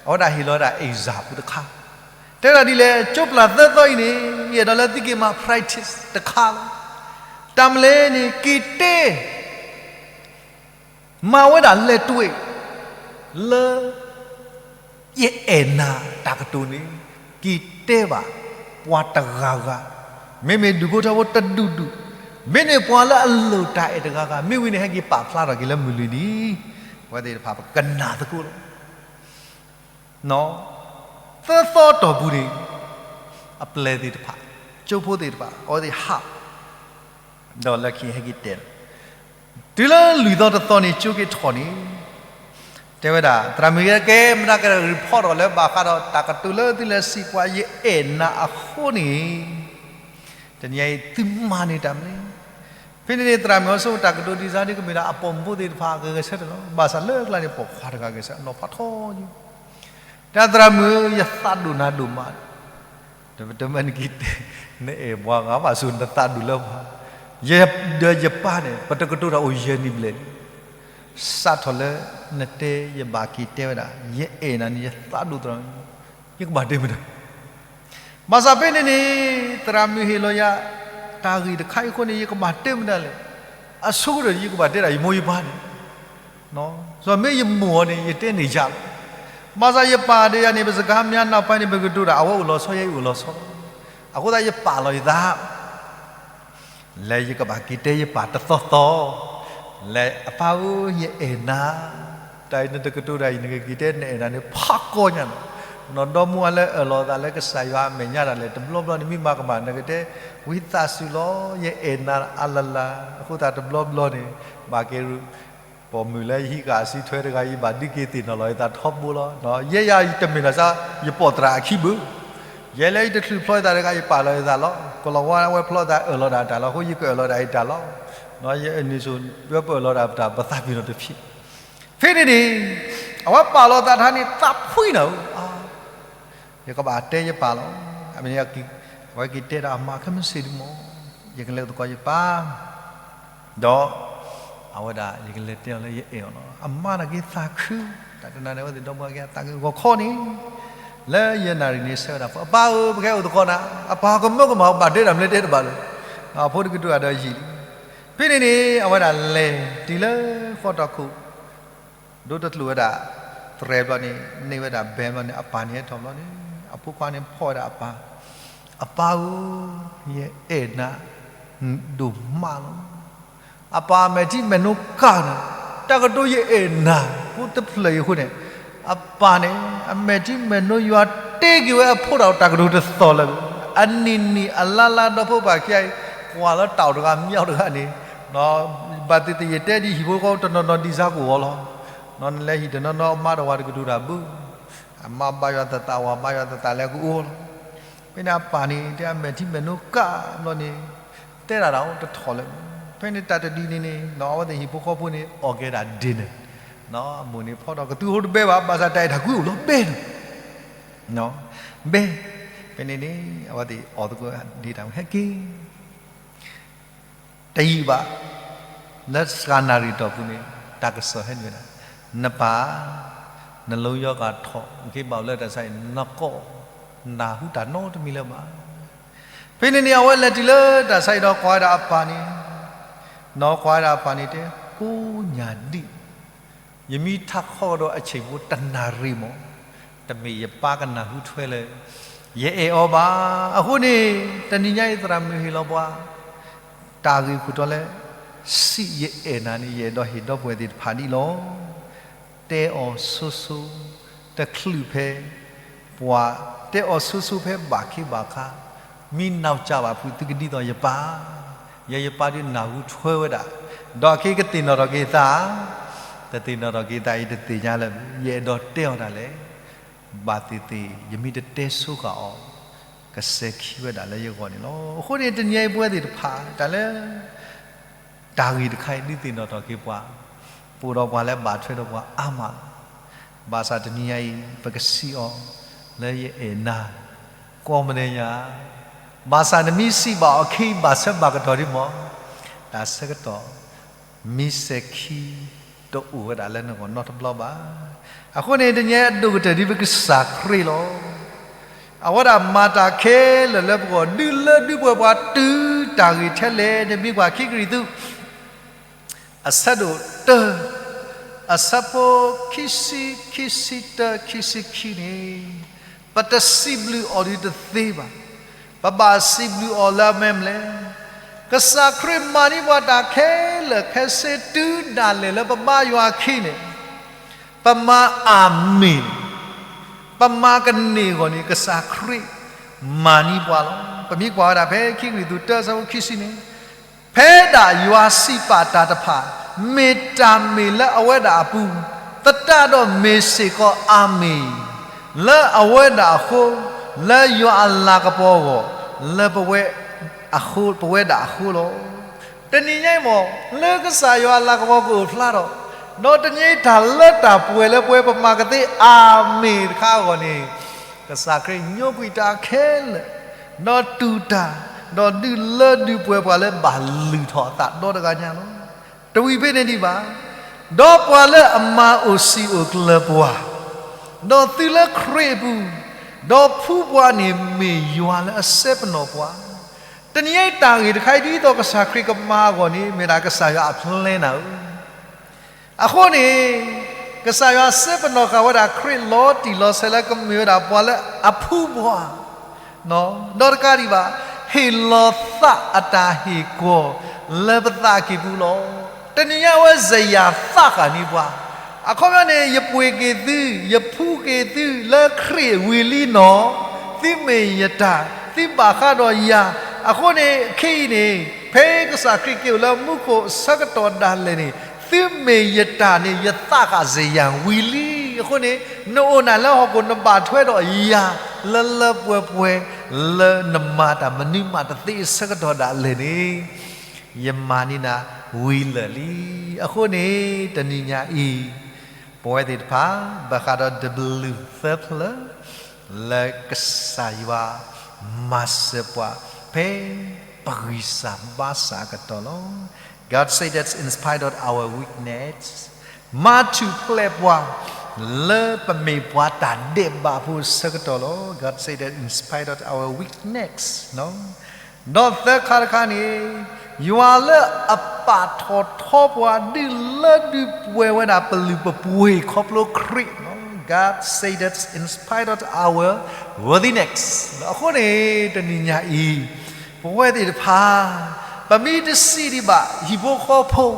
အဝဲဒၣ်ဟ့ၣ်လီၤဝဲဒၣ် exam ဖိတခါ, တဲဒၣ်ဒ်လဲၣ် ကၠိပျၢ်သၢသီအံၤန့ၣ် ယအဲၣ်ဒိးလၢသုက့ၤမၤ practice တခါလီၤ. တၢ်မနုၤလဲၣ်န့ၣ် က့ၤတဲ မၤဝဲဒၣ်လဲၤတွဲ လၢ ယအဲၣ်နၤတၢ်ကတိၤန့ၣ် က့ၤတဲဘၣ်ပှၤတဂၤဂၤ, မ့မ့ၢ်ဒူၣ်ဖိထၢဖိတဒူၣ်ဒူၣ်, မ့မ့ၢ်ပှၤလၢအလိၣ်တၢ်အဲၣ်တဂၤဂၤ, မ့ၢ်ဝံၤန့ၣ်ဟဲက့ၤပာ်ဖျါထီၣ်က့ၤလၢမုၢ်လွံၢ်နံၤ, အဝဲသ့ၣ်တဖၣ်ပကနၣ်သကိးလီၤ. သၢသီတီၢ်ပူၤန့ၣ် အပျဲၢ်သ့ၣ်တဖၣ်, ကၠိဖိသ့ၣ်တဖၣ် အဝဲသ့ၣ်ဟး ဒီးလၢခံဟဲက့ၤတဲလီၤ. တုၤလၢလွံၢ်သီတသီန့ၣ် ကၠိက့ၤထီၣ်န့ၣ် တဲဝဲဒၣ် သရၣ်မုၣ်ကဲ မတၤက report ဒီးလၢဘၣ်ဃးဒီးတၢ်ကတိၤလၢသုလဲၤစံးပှၤ ယအဲၣ်နၤအဃိန့ၣ် တနံၤအံၤသုမၤန့ၢ်တၢ်မနုၤလဲၣ်. ဖဲန့ၣ်န့ၣ် သရၣ်မုၣ်အီၤဆိ တၢ်ကတိၤဒ်စါဒ်ကမ့ၢ်ဒၣ်အပိာ်မုၣ်ဖိသ့ၣ်တဖၣ်ဂဲၤဂဲၤဆၢထၢၣ်လီၤ. ဘၣ်ဆၣ်လၢကျါန့ၣ် ပိာ်ခွါတဂၤဂဲၤဆၢထၢၣ် နီၤဖးထီယိာ် တၢ်သရၣ်မုၣ် ယသးဒိၣ်နၤဒိၣ်မး, တမ့ၢ်နက့ၤတဲ နအဲၣ်ပှၤဂၤဘၣ်ဆၣ် နသးဒိၣ်လၢပှၤ, ယဒီးယပၢ်န့ၣ် ပတကတိၤတၢ်အိၣ်ယဲၢ်နံၣ်ဘျဲၣ်လံ. စးထီၣ်လၢနတဲယဘၣ်က့ၤတဲဝဲဒၣ် ယအဲၣ်နၤန့ၣ် ယသးဒိၣ်သရၣ်မုၣ်, ယကဘၣ်တဲမတၤ ဘၣ်ဆၣ်ဖဲန့ၣ်န့ၣ် သရၣ်မုၣ်ဟ့ၣ်လီၤယၤ တၢ်ဂ့ၢ်တခါအံၤအဃိန့ၣ် ယကဘၣ်တဲမတၤလဲၣ်. အဆိကတၢၢ်န့ၣ် ယကဘၣ်တဲဒၣ်ယမိၢ်ယပၢ်န့ၣ်, စီၤမ့ၢ်ယမိၢ်အီၤန့ၣ် ယတဲန့ၢ်ယၤလီၤ. ဘၣ်ဆၣ်ယပၢ်ဒီးယၤန့ၣ် ပစကားများနောက်ပိုင်းန့ၣ် ပကတိၤတၢ် အဝဲအိၣ်လီၤဆီ ယဲအံၤအိၣ်လီၤဆီလီၤ. အဃိသတးယပာ်လီၤယသး လၢယကဘၣ်က့ၤတဲယပၢ်တသီသီ, လၢအပၢ်ဧၢ ယအဲၣ်နၤ, တၢ်အံၤနတကတိၤတၢ်အံၤ နကက့ၤတဲနအဲၣ်နၤန့ၣ် ဖးကီညါနီၤ. နီၢ်ဒီမါဝၤလၢအၢၣ်လီၤအသးလၢကစၢ်ယွၤအမဲာ်ညါတၢ်လဲၣ် တဘျီဘျီန့ၣ် မ့ၢ်မၤကမၣ် နကတဲ ဝံသးစူၤလီၤ ယအဲၣ်နၤအလၢ်လၢ်, အဃိသတးတဘျီဘျီန့ၣ် ဘၣ်က့ၤ ပိာ်မုၣ်လၢယဟံးဃာ်အစုထွဲတဂၤအံၤ ဘၣ်ဒုးက့ၤသ့ၣ်နီၣ်လီၤယသးထီဘိလီၤ. ယဲယၤတမ့ၢ်နီၢ်စါ ယပိာ်သရၣ်အခံဘၣ်, ယဲလၢယတချုးဖျီယသးတဂၤ ယပာ်လီၤယသးလီၤ. ကလီၤဝါဝဲဖျီသးအၢၣ်လီၤဒၣ်တၢ်လီၤ အဃိယကအၢၣ်လီၤဒၣ်ယတၢ်လီၤ. ယအနုၤဆိ ပပအၢၣ်လီၤဒၣ်ပတၢ် ပသးပ့ၤနီၣ်တဖျၢၣ်. ဖဲန့ၣ်န့ၣ် အဝဲပာ်လီၤသးတခါန့ၣ် သးဖှံနၤဧၢ, ယကဘၣ်တဲယပၢ်လီၤ. အဝဲက့ၤတဲဒီးအမါ ခဲမုၢ်ဆ့ၣ်ဒုမီၢ် ယကလဲၤအိၣ်သကိးယပၢ် ဒီး အဝဲဒၣ်ယကလဲၤတဲအီၤလၢယအဲၣ်အီၤလီၤ. အမါန့ၣ်က့ၤသးခု, တၢ်တနၤန့ၣ် အဝဲသ့ၣ်ဒီပုၢ်ဝဲၢ်က့ၤအသးခု ဂီၤခီန့ၣ် လၢယဲၢ်နၣ်ရံၣ်န့ၣ် ဆၢဝဲဒၣ်ဖိ အပၢ်ဧၢ ပကဟဲအိၣ်သကိးနၤ, အပၢ်ကမၢကမၣ် ဘၣ်တဲတၢ်မနုၤတဲတဘၣ်လၢၤ, အဖိတကတိၤတၢ်ဒီးယံာ်လံ. ဖဲန့ၣ်န့ၣ် အဝဲဒၣ်လဲၤတုၤလၢဃီတီၢ်ခိၣ် ဒိတကျိာ်ဝဲဒၣ် သရဲဘျီန့ၣ် န့ၢ်ဝဲဒၣ်ဘဲဘျီန့ၣ် အပၢ်န့ၣ်ဟဲထီၣ်ဘျီန့ၣ် အဖိခွါန့ၣ်ဖီၣ်ဝဲဒၣ်အပၢ်, အပၢ်ဧၢ, ယအဲၣ်နၤ ဒိၣ်မးလီၤ. အပၢ်အမဲာ်ထံမဲာ်နိကၢ်နၤ, တၢ်ကတိၤယအဲၣ်နၤ ဖိတဖျၢၣ်အံၤအဃိန့ၣ် အပၢ်န့ၣ် အမဲာ်ထံမဲာ်နိယွၤတ့က့ၤဝဲအဖိဒၣ်တၢ်ကတိၤတသီၣ်လၢၤဘၣ်. အနံၤနံၤအလါလါဒီဖိပၢ်ခံဂၤအံၤ ကွၢ်လၢတၢ်အိၣ်တဂၤမ့ၢ်အိၣ်တဂၤန့ၣ် ဘၣ်သ့ၣ်သ့ၣ်ယတဲဒ်ဟံၣ်ဖိဃီဖိတနီၤနီၤဒ်စါကအိၣ်အီၤလီၤ. နလဲၤဟံၣ်တနီၤနီၤ အမါဒီးဝၤတကတိၤတၢ်ဘၣ်, အမါဘါယွၤသသး ဝၤဘါယွၤသသးလၢအကအိၣ်လီၤ. ဖဲန့ၣ်အပၢ်န့ၣ် တဲအမဲာ်ထံမဲာ်နိကၢ်ဘျီန့ၣ် တဲဒၣ်တၢ်အိၣ်တထီၣ်လၢၤ. ဖဲန့ၣ်တၢ်တဒံးန့ၣ်န့ၣ် အဝဲသ့ၣ်ဟံၣ်ဖိဃီဖိန့ၣ် အီၣ်ကဲဒၣ် dinner, အမိၢ်န့ၣ်ဖီၣ်ဒီးကသူဟိတဘဲဘၣ်, ဘၣ်ဆၣ်တၢ်အဲၣ်တၢ်ကွံအိၣ်လီၤဘဲန့ၣ် ဘဲ, ဖဲန့ၣ်န့ၣ် အဝဲသ့ၣ်အီၣ်သကိးဒ့တၢ်ဟဲက့ၤ တယံာ်ဘၣ် လၢစှၤနၣ်ရံၣ်တီၢ်ပူၤန့ၣ် တၢ်ကစီၣ်ဟဲနုာ်ဝဲဒၣ်, နပၢ် နလိယီဂာ်ထီၣ် နက့ၤဘၣ်အိၣ်လၢတၢ်ဆါအံၤ နကိး နၢ်ဟူတၢ်နီတမံၤလၢၤဘၣ်. ဖဲန့ၣ်န့ၣ် အဝဲလဲၤတုၤလၢတၢ်ဆါအံၤဒီးကွၢ်ဝဲဒၣ်အပၢ်န့ၣ်, နီၢ်ကွၢ်ဝဲဒၣ်အပၢ်န့ၣ်တဲ ကိးညၣ်ဒံၣ် ယမ့ၢ်ထးခီကဒီးအဆ့ၣ်ဖိတနၣ်ရံၣ်မး, တမ့ၢ်ယပၢ်ကနၢ်ဟူထွဲလၢၤ, ယအဲၣ်အီၤဘၣ်. အဃိန့ၣ် တနံၤညါအံၤသရၣ်မုၣ်ဟ့ၣ်လီၤပှၤ တၢ်ဂ့ၢ်ခိၣ်တီလၢ စံးယအဲၣ်နၤန့ၣ် ယအဲၣ်ဒိးဟ့ၣ်ဒီပုၢ်ဝဲၢ်သ့ၣ်တဖၣ်ဒ်အံၤလီၤ. တဲအီၤဆိဆိ, တချုးဖဲ ပှၤတဲအီၤဆိဆိဖဲဘၣ်ခ့ဘၣ်ခါ, မ့ၢ်နီၢ်ကၠၢ်ဘၣ်ဖုသုကဒ်သိးယပၢ်, ယဲယပၢ်ဒုးနၢ်ဟူထွဲဝဲဒၣ်, ဒီးအခဲကသ့ၣ်နီၣ်ထီၣ်က့ၤသး, တသ့ၣ်နီၣ်ထီၣ်က့ၤသးအံၤတသ့ၣ်ညါလၢၤ, ယအဲၣ်ဒိးတဲအီၤဒၣ်လဲာ် ဘၣ်သ့ၣ်သ့ၣ် ယမ့ၢ်တတဲဆိဃာ်အီၤ, ကစဲးခံဝဲဒၣ်လၢယဂီၢ်န့ၣ်လီၤ. အဃိန့ၣ် တနံၤအံၤပဝဲသ့ၣ်တဖၣ် တၢ်လၢ တၢ်ဂ့ၢ်တခါအံၤဒုးသ့ၣ်နီၣ်ထီၣ်က့ၤပှၤ, ပအိၣ်ဒီးပှၤလၢဘၣ်ထွဲဒီးပှၤအါမးလီၤ. ဘၣ်ဆၣ်တနံၤညါအံၤ ပကစံးအီၤ လၢယအဲၣ်နၤ ကိးမံၤဒဲးညါ, ဘၣ်ဆၣ်နမ့ၢ်စံးဘၣ်အီၤခဲအံၤ ဘၣ်ဆၢဘၣ်ကတီၢ်ဒံးမး, တၢ်ဆၢကတီၢ် မ့ၢ်စဲးခံ တအိၣ်ဝဲဒၣ်လၢနဂီၢ်နီတဘျီဘၣ်. အဃိန့ၣ် တနံၤညါအံၤအဒိၣ်ကတၢၢ်ဒ်ပကစၢ်ခရံာ်လီၤ. အဝဲဒၣ်မၤတၢ်ခဲလၢာ်လၢပဂီၢ် ဒုးလၢဒုးပှဲၤပှၤတုၤတၢ်ဂ့ၢ်ထဲလဲၣ်န့ၣ် မ့ၢ်ကွၢ်ခံကရံၣ်သူး အဆၢဒိၣ်တၢ, အဆၢဖိခံဆံ, ခံဆံတၢ, ခံဆံခံန့ၣ်, ပတစံးဘျုးအီၤဒ်တသ့ဘၣ်. ပဘၣ်စံးဘျုးအီၤလၢအမ့ၢ်မနုၤလဲၣ်. ကစၢ်ခရံာ်မၤန့ၢ်ပှၤတၢ်ခဲလၢာ်ခဲဆ့တုၤဒၣ်လဲာ်လၢပဘါယွၤအခံန့ၣ်, ပမၤအၤမ့ၣ်န့ၣ်, ပမၤကန့ၢ်အဂီၢ်န့ၣ် ကစၢ်ခရံာ်မၤန့ၢ်ပှၤလီၤ. ပမ့ၢ်ကွၢ်ဝဲဒၣ်ဖဲခံကရံၣ်သူးတၢ အဆၢဖိခံဆံန့ၣ်, ဖဲဒၣ်ယွၤစံးပာ်တၢ်တဖၣ် မ့ၢ်တၢ်မ့ၢ်လၢအဝဲဒၣ်အပူၤ, သတးဒီးမ့ၢ်စ့ၢ်ကီးအၤမ့ၣ် လၢအဝဲဒၣ်အဃိ, လၢယွၤအလၤကပီၤအဂီၢ်, လၢပဝဲအဃိ, ပဝဲဒၣ်အဃိလီၤ. တနံၤညါအံၤမ့ၢ် လၢကစၢ်ယွၤအလၤကပီၤကအိၣ်ဖျါထီၣ်, ဒီးတနံၤညါအံၤတၢ်လၢတၢ်ပှဲၤလၢပဝဲပမၤကသ့အၤမ့ၣ်တခါအဂီၢ်န့ၣ်, ကစၢ်ခရံာ်ညိကွံာ်တၢ်ခဲလၢာ်, ဒီးတူၢ်တၢ်, ဒီးဒုးလၢဒုးပှဲၤပှၤလၢဘၣ်လုၢ်ထီၣ်အသးဒီတဂၤညါလီၤ. တဝံၤဖဲန့ၣ်ဒံးဘၣ်, ဒီးပှၤလၢအမၤအိၣ်စံာ်အိၣ်ကျၢၤပှၤ, ဒီးသုလၢခရံာ်အပူၤ, ဒီးဖုပှၤန့ၣ်မ့ၢ်ယွၤလၢအစဲပနီၣ်ပှၤ. တနံၤညါအံၤတၢ်ဂ့ၢ်တခါအံၤ ဒ်သိးကစၢ်ခရံာ်ကမၤအဂီၢ်န့ၣ် မ့ၢ်ဒၣ်ကစၢ်ယွၤအplanနၤဧၢ. အဃိန့ၣ် ကစၢ်ယွၤစဲပနီၣ်ဃာ်ဝဲဒၣ်ခရံာ်လီၤတံၢ်လီၤဆဲးလၢ ကမ့ၢ်ဝဲဒၣ်ပှၤလၢအဖုပှၤ, ဒီးတကးဒံးဘၣ်, ဟ့ၣ်လီၤသးအတၢ်ဟ့ၣ်ကီၤလၢပသးကံၢ်ပူၤလီၤ. တနံၤညါအဝဲစ့ၢ်ယွၤသးဃာ်န့ၢ်ပှၤ, အခီပညီန့ၣ် ယပှ့ၤက့ၤသု, ယဖှူက့ၤသုလၢခရံာ်ဝံၤလံနီၢ်, သုမ့ၢ်ယတၢ်, သုဘၣ်ဃးဒီးယၤ. အဃိန့ၣ် ခဲအံၤန့ၣ် ဖဲကစၢ်ခရံာ်က့ၤအိၣ်လၢမူခိၣ်အဆၢကတီၢ်ဒၣ်လဲာ်န့ၣ်, သုမ့ၢ်ယတၢ်န့ၣ် ယသးဃာ်စ့ၢ်ယွၤဝံၤလံ. အဃိန့ၣ် နအိၣ်နၤလၢဟီၣ်ခိၣ် နဘၣ်ထွဲဒီးယၤ လၢလၢပှဲၤပှဲၤ လၢနမၤတၢ်မနုၤမးတသ့အဆၢကတီၢ်ဒၣ်လဲာ်န့ၣ် ယမၤန့ၢ်နၤဝံၤလၢာ်လံ. အဃိန့ၣ် တနံၤညါအံၤ ပဝဲသ့ၣ်တဖၣ် ဘၣ်ဃးဒီးတၢ်ဘျုးသၢဖျၢၣ် လၢကစၢ်ယွၤမၤစၢၤပှၤ ဖဲပဂံၢ်စၢ်ဘါစၢ်အကတီၢ်လီၤ. God said that in spite of our weakness, မၤထူၣ်ဖျဲးပှၤ လၢပမ့ၢ်ပှၤတၢ်ဒဲးဘးဖိအဆၢကတီၢ်လီၤ. God said that in spite of our weakness, ဒီးသၢခါတခါန့ၣ် ယွၤလၢအပာ်ထီၣ်ထီပှၤ ဒုးလၢဒုးပှဲၤဝဲဒၣ်ပလုၢ်ပပှ့ၤခီဖျိခရံာ်လီၤ. God said that in spite of our worthiness, အဃိန့ၣ် တနံၤညါအံၤ ပဝဲသ့ၣ်တဖၣ် ပမ့ၢ်တစံးဒံးဘၣ် ဟံၣ်ဖိဃီဖိ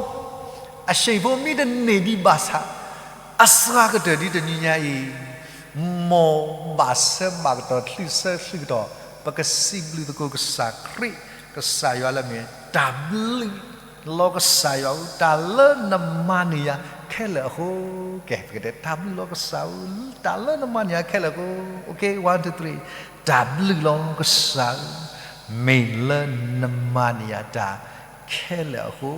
အဆၢဖိမ့ၢ်တန့ၢ်ဒံးဘၣ်ဆၣ် အစှၤကတၢၢ်ဒ်တနံၤညါအံၤ မ်ဘၣ်ဆၢဘၣ်ကတီၢ်ချုးဆၢချုးကတီၢ် ပကစံးဘျုးသကိးကစၢ်ခရံာ် ကစၢ်ယွၤလၢမ့ၢ် တၢ်ဘျုးလီၤကစၢ်ယွၤဧၢ, တၢ်လၢနမၤန့ၢ်ယၤခဲလၢာ်အဃိ, ကဲ ပကတဲ တၢ်ဘျုးလီၤကစၢ်ဧၢ, တၢ်လၢနမၤန့ၢ်ယၤခဲလၢာ်အဃိ, okay, one, two, three, တၢ်ဘျုးလီၤကစၢ်ဧၢ, မ့ၢ်လၢနမၤန့ၢ်ယၤတၢ်ခဲလၢာ်အဃိ,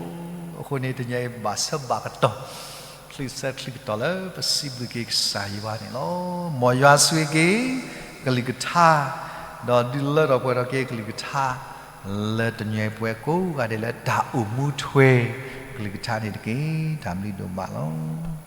အဃိန့ၣ် တနံၤအံၤဘၣ်ဆၢဘၣ်ကတီၢ် ချုးဆၢချုးကတီၢ်လၢပစံးဘျုးက့ၤကစၢ်ယွၤန့ၣ်လီၤ. မ်ယွၤဆိၣ်ဂ့ၤက့ၤ ကလုၢ်ကထါ, ဒီးဒုးလၢထီၣ်ပှဲၤထီၣ်က့ၤကလုၢ်ကထါ လၢတနံၤအံၤပဝဲကိးဂၤဒဲးလၢတၢ်အိၣ်မူထွဲကလုၢ်ကထါန့ၣ်တက့ၢ်. တၢ်ဘျုးဒိၣ်မးလီၤ.